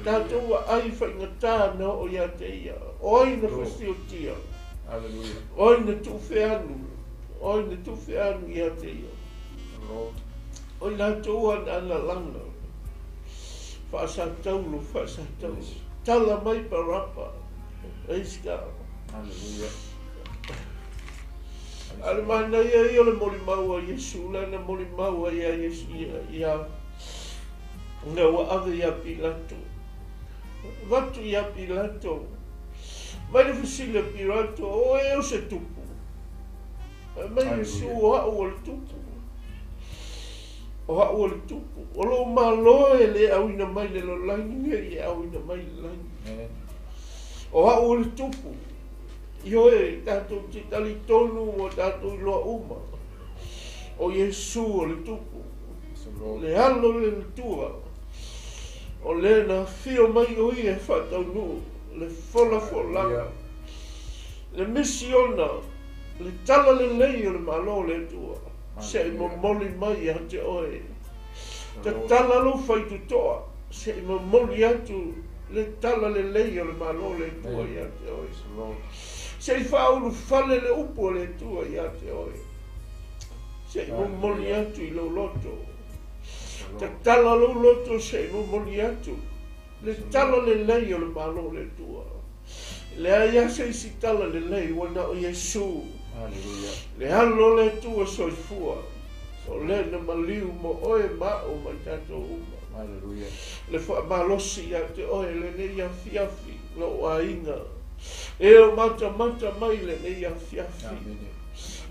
Tatou vaai faigata na oo ia te ia. O ai na fasiotia? O ai na tuufeanu? O ai na tuufeanu ia te ia? O i latou ana lalaga. Faasataulo, faasataulo. Tala mai Parapa. Praise God. A le manaia ia o le molimau a Iesu, lana molimau a ia Iesu ia na ua ave ia Pilato. Avatu ia Pilato. Mai le fesili a Pilato, o e o se tupu? Mai Iesu, o au o le tupu. O au o le tupu. O lou malo e le auina mai le lalolagi nei, e auina mai le lagi. O au o le tupu. Ioe, tatou te talitonu ua tatou iloa uma, o Iesu o le Tupu, le Alo o le Atua, o le na afio mai o Ia e faataunuu le folafolaga, le misiona, le talalelei o le Malo o le Atua, se i momoli mai ia te oe. Tatala lou faitotoa, se i momoli atu le talalelei o le Malo o le Atua ia te oe. Se i faaulufale le upu o le Atua ia te oe. Se i momoli atu i lou loto. Tatala lou loto se i momoli atu le talalelei o le Malo o le Atua. Leai lava se isi talalelei ua na o Iesu, le Alo o le Atua soifua, o le na maliu mo oe ma a'u ma i tatou uma. Le faamalosi ia te oe lenei afiafi, lou aiga, e o matamata mai lenei afiafi.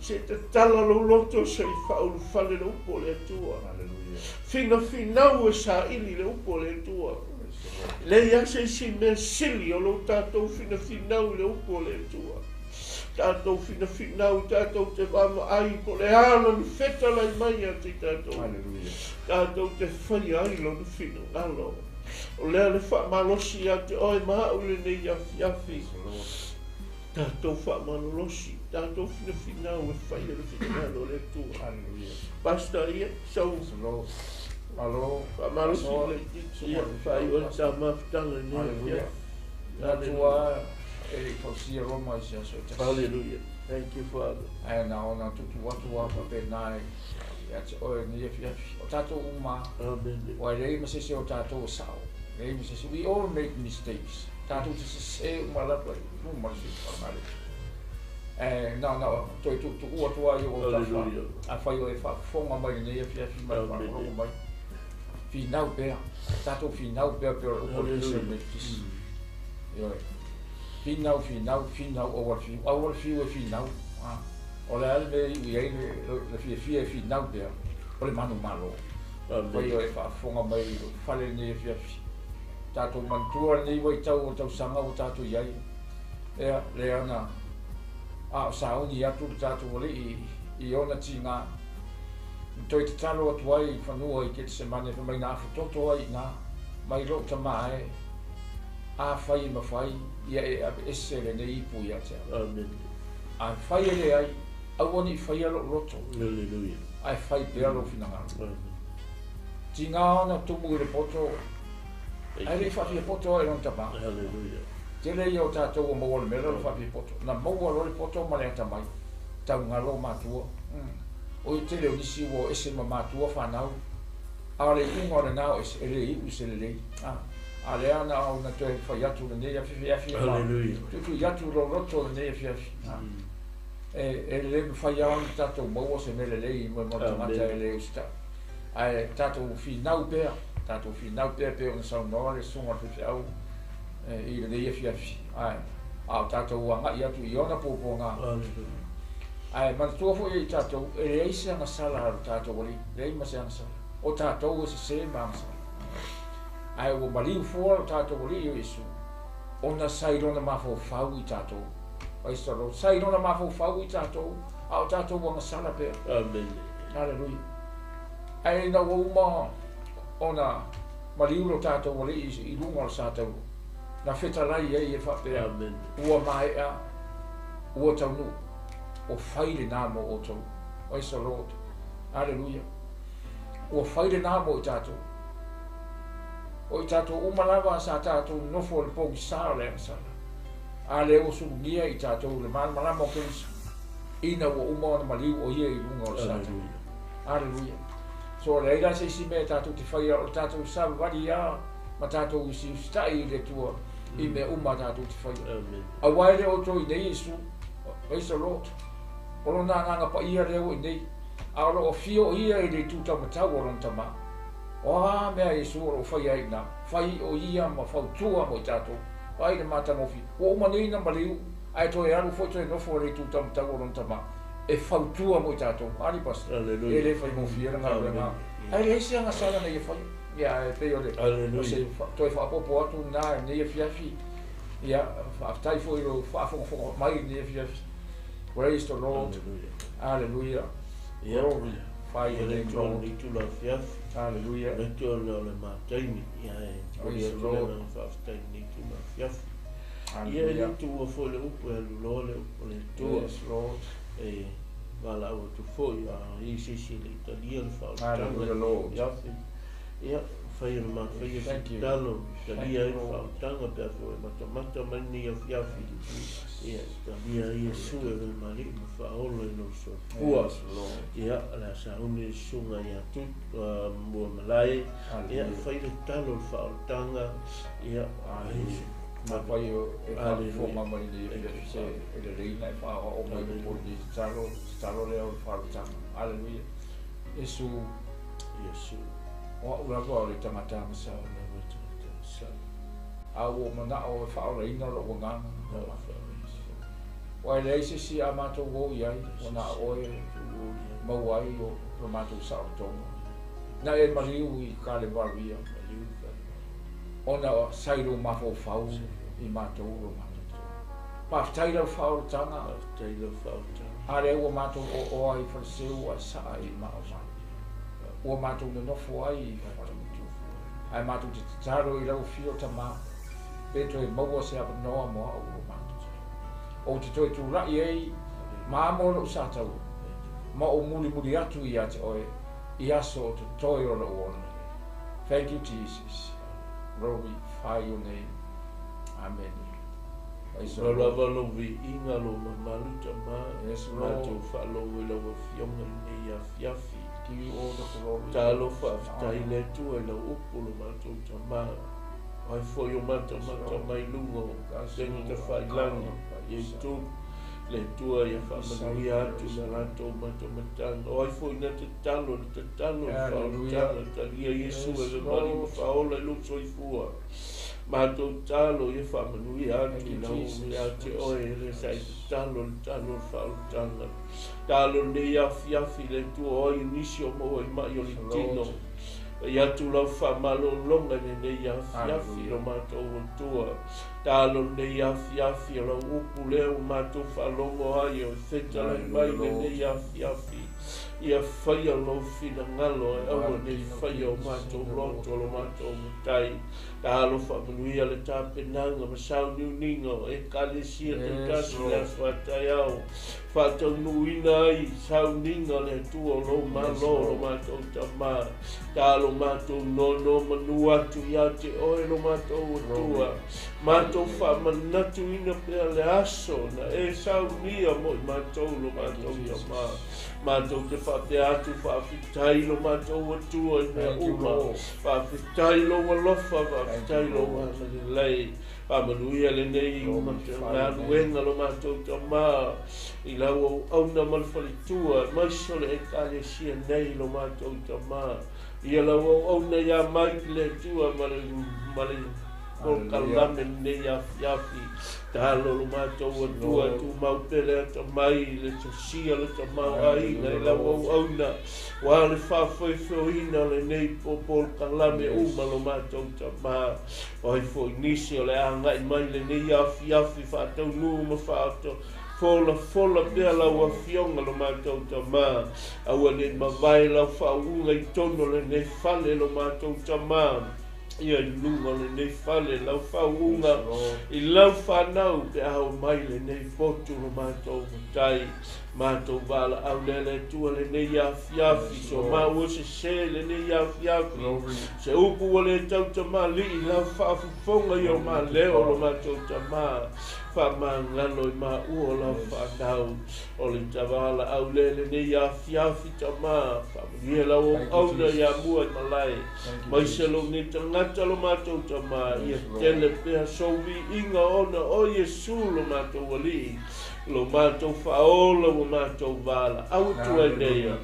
Se tatala lou loto se i faaulufale le upu o le Atua. Finafinau e saili le upu o le Atua. Leai lava se isi mea sili o lou tatou finafinau i le upu o le Atua. Tatou finafinau, tatou te vaavaai po o le a lona fetalai mai ia te tatou. Tatou te faia ai lona finagalo. O lea le faamalosi ia te oe ma a'u i lenei afiafi. Tatou faamalolosi, tatou finafinau e faia le finagalo o le Atua. Pastor ia, sau faamalosi laitiiti, ia faaiu ai le ta mafutaga i lenei afiafi. Atua e le i fausia Roma i se aso e tasi. Hallelujah. Thank you, Father. Ae na ona tuutuu atu lava faapena ia te oe i lenei afiafi. O tatou uma, Amen. ua e leai ma se isi o tatou e sao. Leai ma se isi. We all make mistakes. Tatou te sese uma lava i luma o le siufaga a le Atua. Ae na ona toe tuutuu atu lava i ou autafa, afai o e faafofoga mai i lenei afiafi ma le faalogologo mai, finau pea, tatou finau pea pei o le upu a le pese o le Metotisi. Ioe. Finau, finau, finau, aua le fiu, aua le fiu e finau. O le a le mea e iu i ai le fiafia e finau pea, o le manumalo. Afai o e faafofoga mai i lou fale i lenei afiafi, tatou manatua lenei vaitau o le tausaga ua tatou i ai, ea, lea na a o sauni atu le tatou Alii i ona tiga, na toe tatalo atu ai i fanua i Ketesemane, fai mai na afototo ai i ina, mai lou tama e, afai e mafai, ia e aveese lenei ipu ia te au. Amen. Afai e leai, aua ne i faia lou loto, Hallelujah. ae fai pea lou finagalo. Amen. Tiga ona tumu i le poto, ae le i faafiapoto ai lona tama. Hallelujah. Tele ia o tatou ua maua le mea lea o le faafiapoto. Na maua loa le poto ma le atamai, taugalo o matua. O le tele o nisi ua o ese ma matua fanau, a o le iuga o lena o ese, e le iu i se lelei. A lea na ona toe fai atu lenei afiafi ma tuitui atu lou loto lenei afiafi. E le mafai lava ona tatou maua se mea lelei mo le tagata e le usitai. Ae tatou finau pea, tatou finau pea pei ona saunoa le susuga o le faifeau i lenei afiafi. Ae a o tatou agai atu i ona puapuaga. Ae manatua foi e i tatou, e leai se agasala a lo tatou Alii, leai ma se agasala. O tatou e sese ma agasala. Ae ua maliu fua lo tatou Alii o Iesu, ona sa i lona mafaufau i tatou. Praise the Lord. Sa i lona mafaufau i tatou, a o tatou agasala pea. Amen. Hallelujah. Ae ina ua uma ona maliu lo tatou Alii i luga o le sa tauro, na fetalai ai e faapea, Amen. Ua maea, ua taunuu, ua fai lena mo outou. Praise the Lord. Hallelujah. Ua fai lena mo i tatou. O i tatou uma lava sa tatou nofo i le pogisa o le agasala, a lea ua sulugia i tatou le malamalama o Keriso, ina ua uma ona maliu o ia i luga o le sa tauro. Hallelujah. So, leai la se isi mea e tatou te faia, o le tatou savavali lava ma tatou usiusitai i le Atua i mea uma a tatou te faia. Aua e le o outou i inei Iesu, praise the Lord, o lona Agaga Paia lea ua i inei, a o lo o afio o ia i le itu taumatau o lona Tama. O a mea a Iesu o lo o faia ai i ina, fai o ia ma fautua mo i tatou. Vaai le matagofie, ua uma nei na maliu, ae toe alu foi toe nofo i le itu taumatau o lona Tama e fautua mo i tatou. Ali Pastor, e le faigofie le galuega, ae leai se agasala na ia faia. Ia, ae pei o le, o se toe faaopoopo atu lena i lenei afiafi. Ia, faafetai foi i lou faafogafoga mai i lenei afiafi. Praise the Lord. Hallelujah. Ia, Glorify your le name, Atua Lord. lenei itula afiafi. Hallelujah. Le Atua lea o le mataimi. Ia, e momoli Praise the atu le Lord. agaga faafetai i lenei itula afiafi. Ia, e Hallelujah. le tuua foi le upu e alu loa le upu o le Atua. Yes, Lord. E valaau atu foi a i se isi e le i talia le faaolataga Hallelujah, Lord. afiafi. Ia, faia le mafaia Thank you. tatalo, Thank talia you, ai le Lord. faaolataga pe a foi e matamata mai lenei afiafi. Thank you, Jesus. Ia, talia ai Iesu e le malii ma faaola i lou soifua. Yes, Lord. Ia, o le a sauni le susuga ia mua malae. Ia, Hallelujah. fai le talo le faaolataga. Ia, Hallelujah. Afai o e Hallelujah. faafofoga mai lenei afiafi se e lelei na e faaoao mai Hallelujah. po lenei tatalo, tatalo lea o le faaolataga. Hallelujah. Iesu, Iesu. o au lava o le tagata agasala. Lava tagata agasala. A ua ou manao e faaolaina lou agaga. Lava faaolaina. Ua e leai se isi a matou o i ai, ua na oe maua ai o lo matou saolotoga. Na e maliu i Kalevaluia, ona sa i lou mafaufau i matou lo matou. Faafetai lau faaolataga, Faafetai lau faaolataga. a lea ua matou ooa i faleseu ae saa i maomao. Ua matou nonofo ai i falemutu. Ae matou te tatalo i lau afio tamā, pe toe maua se avanoa mo au lo matou. Ou te toe tula'i ai, ma amo lou sataua, ma ou mulimuli atu ia te oe, i aso o totoe o lou ola. Thank you, Jesus. Glorify your name. Amen. Praise the Lau Lord. lava lou viiga lou mamalu tamā. Yes, Lord. Matou faalogo i lau afioga i lenei afiafi. Give you all the glory. Talo faafetai le Atua i lau upu lo matou tamā. Ai foi o matamata mai luga o upega tafailagi YouTube. Le Atua ia faamanuia atu i la latou matamataga. O ai foi na tatalo, le tatalo, le Hallelujah. faaolataga, talia Iesu e Yes, le mali ma Lord. faaola i lou soifua. Matou talo ia faamanuia atu Thank i you, lau Jesus. ia te oe e le sa i tatalo, le talo, le faaolataga. Talo lenei afiafi le Atua o ai nisi o maua i mai o le Yes, tino. Lord. Ia atu lau faamalologa i lenei afiafi Hallelujah. lo matou Atua. Talo lenei afiafi o lau upu lea ua matou faalogo ai o e fetalai mai Hallelujah, Lord. lenei afiafi. Ia faia lou finagalo e aua nei faia o matou loto lo matou matai. Talo faamanuia le tapenaga ma sauniuniga o ekalesia Yes, taitasi le Lord. aso a taeao. Faataunuuina ai sauniga le Atua o lou Yes, malo lo Lord. matou tamā. Talo matou nono manu atu ia te oe lo matou Atua. Glory. Matou faamanatuina pea le aso na e saunia mo i matou lo Thank you, matou Jesus. tamā. Matou te faapea atu faafetai lo matou Atua i mea Thank you, uma. Lord. Faafetai lou alofa, Thank faafetai you, lou Lord. agalelei. Faamanuia lenei Glorify your galuega lo matou tamā i lau auauna ma le faletua, aemaise o le ekalesia nei lo matou tamā. Ia lau auauna ia mai ki le Atua ma le polokalame lenei afiafi. Talo lo matou Atua Lord. tumau pele ata mai le sosia le tamaoaiga i lau Hallelujah, Lord. auauna. Ua le faafoefoeina lenei polokalame Yes. uma lo matou tamā. O ai foi nisi o le agai mai lenei afiafi faataunuu ma faato. Fola fola pea Yes, lau Lord. afioga lo matou tamā. Aua nei mavae lau faauuga i tonu o lenei fale lo matou tamā. Ia i luga o lenei fale lau faauuga Yes, Lord. i lau whanau pe au mai lenei fotu lo matou matai. Matou valaau lea le Atua lenei afiafi. Yes, So Lord. maua sese lenei afiafi. Glory. Se upu ua le tautamali'i lau faafofoga i o Glory to maleo lo God. matou tamā. Faamagalo i maua o lau Yes. whanau. O le tavalaau lea lenei afiafi tamā. Faamanuia lau Thank you, auauna ia Jesus. mua i malae. Thank you, Mai se Jesus. lou nei tagata lo matou tamā. Ia Yes, Lord. tele pea souviiga ona o Iesu lo matou alii. Lo matou faaola ua matou valaau atu ai nei. Hallelujah.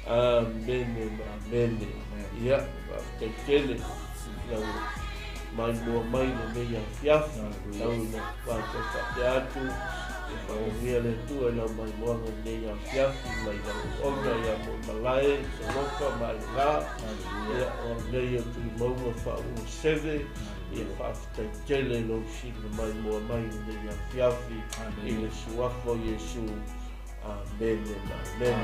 Amene ma amene. Amen. Ia, faafetai tele lau mai mua mai lenei afiafi. Hallelujah. Lau ina matou faapea atu, e faamanuia le Atua i lau maimoaga lenei afiafi mai lau auauna ia mo malae, Salofa ma Aiga. Hallelujah. Ia, o lenei o Tuimauga faauuga seve. Ia faafetai tele i lou sili mai mua mai i lenei afiafi i le suafa o Iesu. Amene ma amene.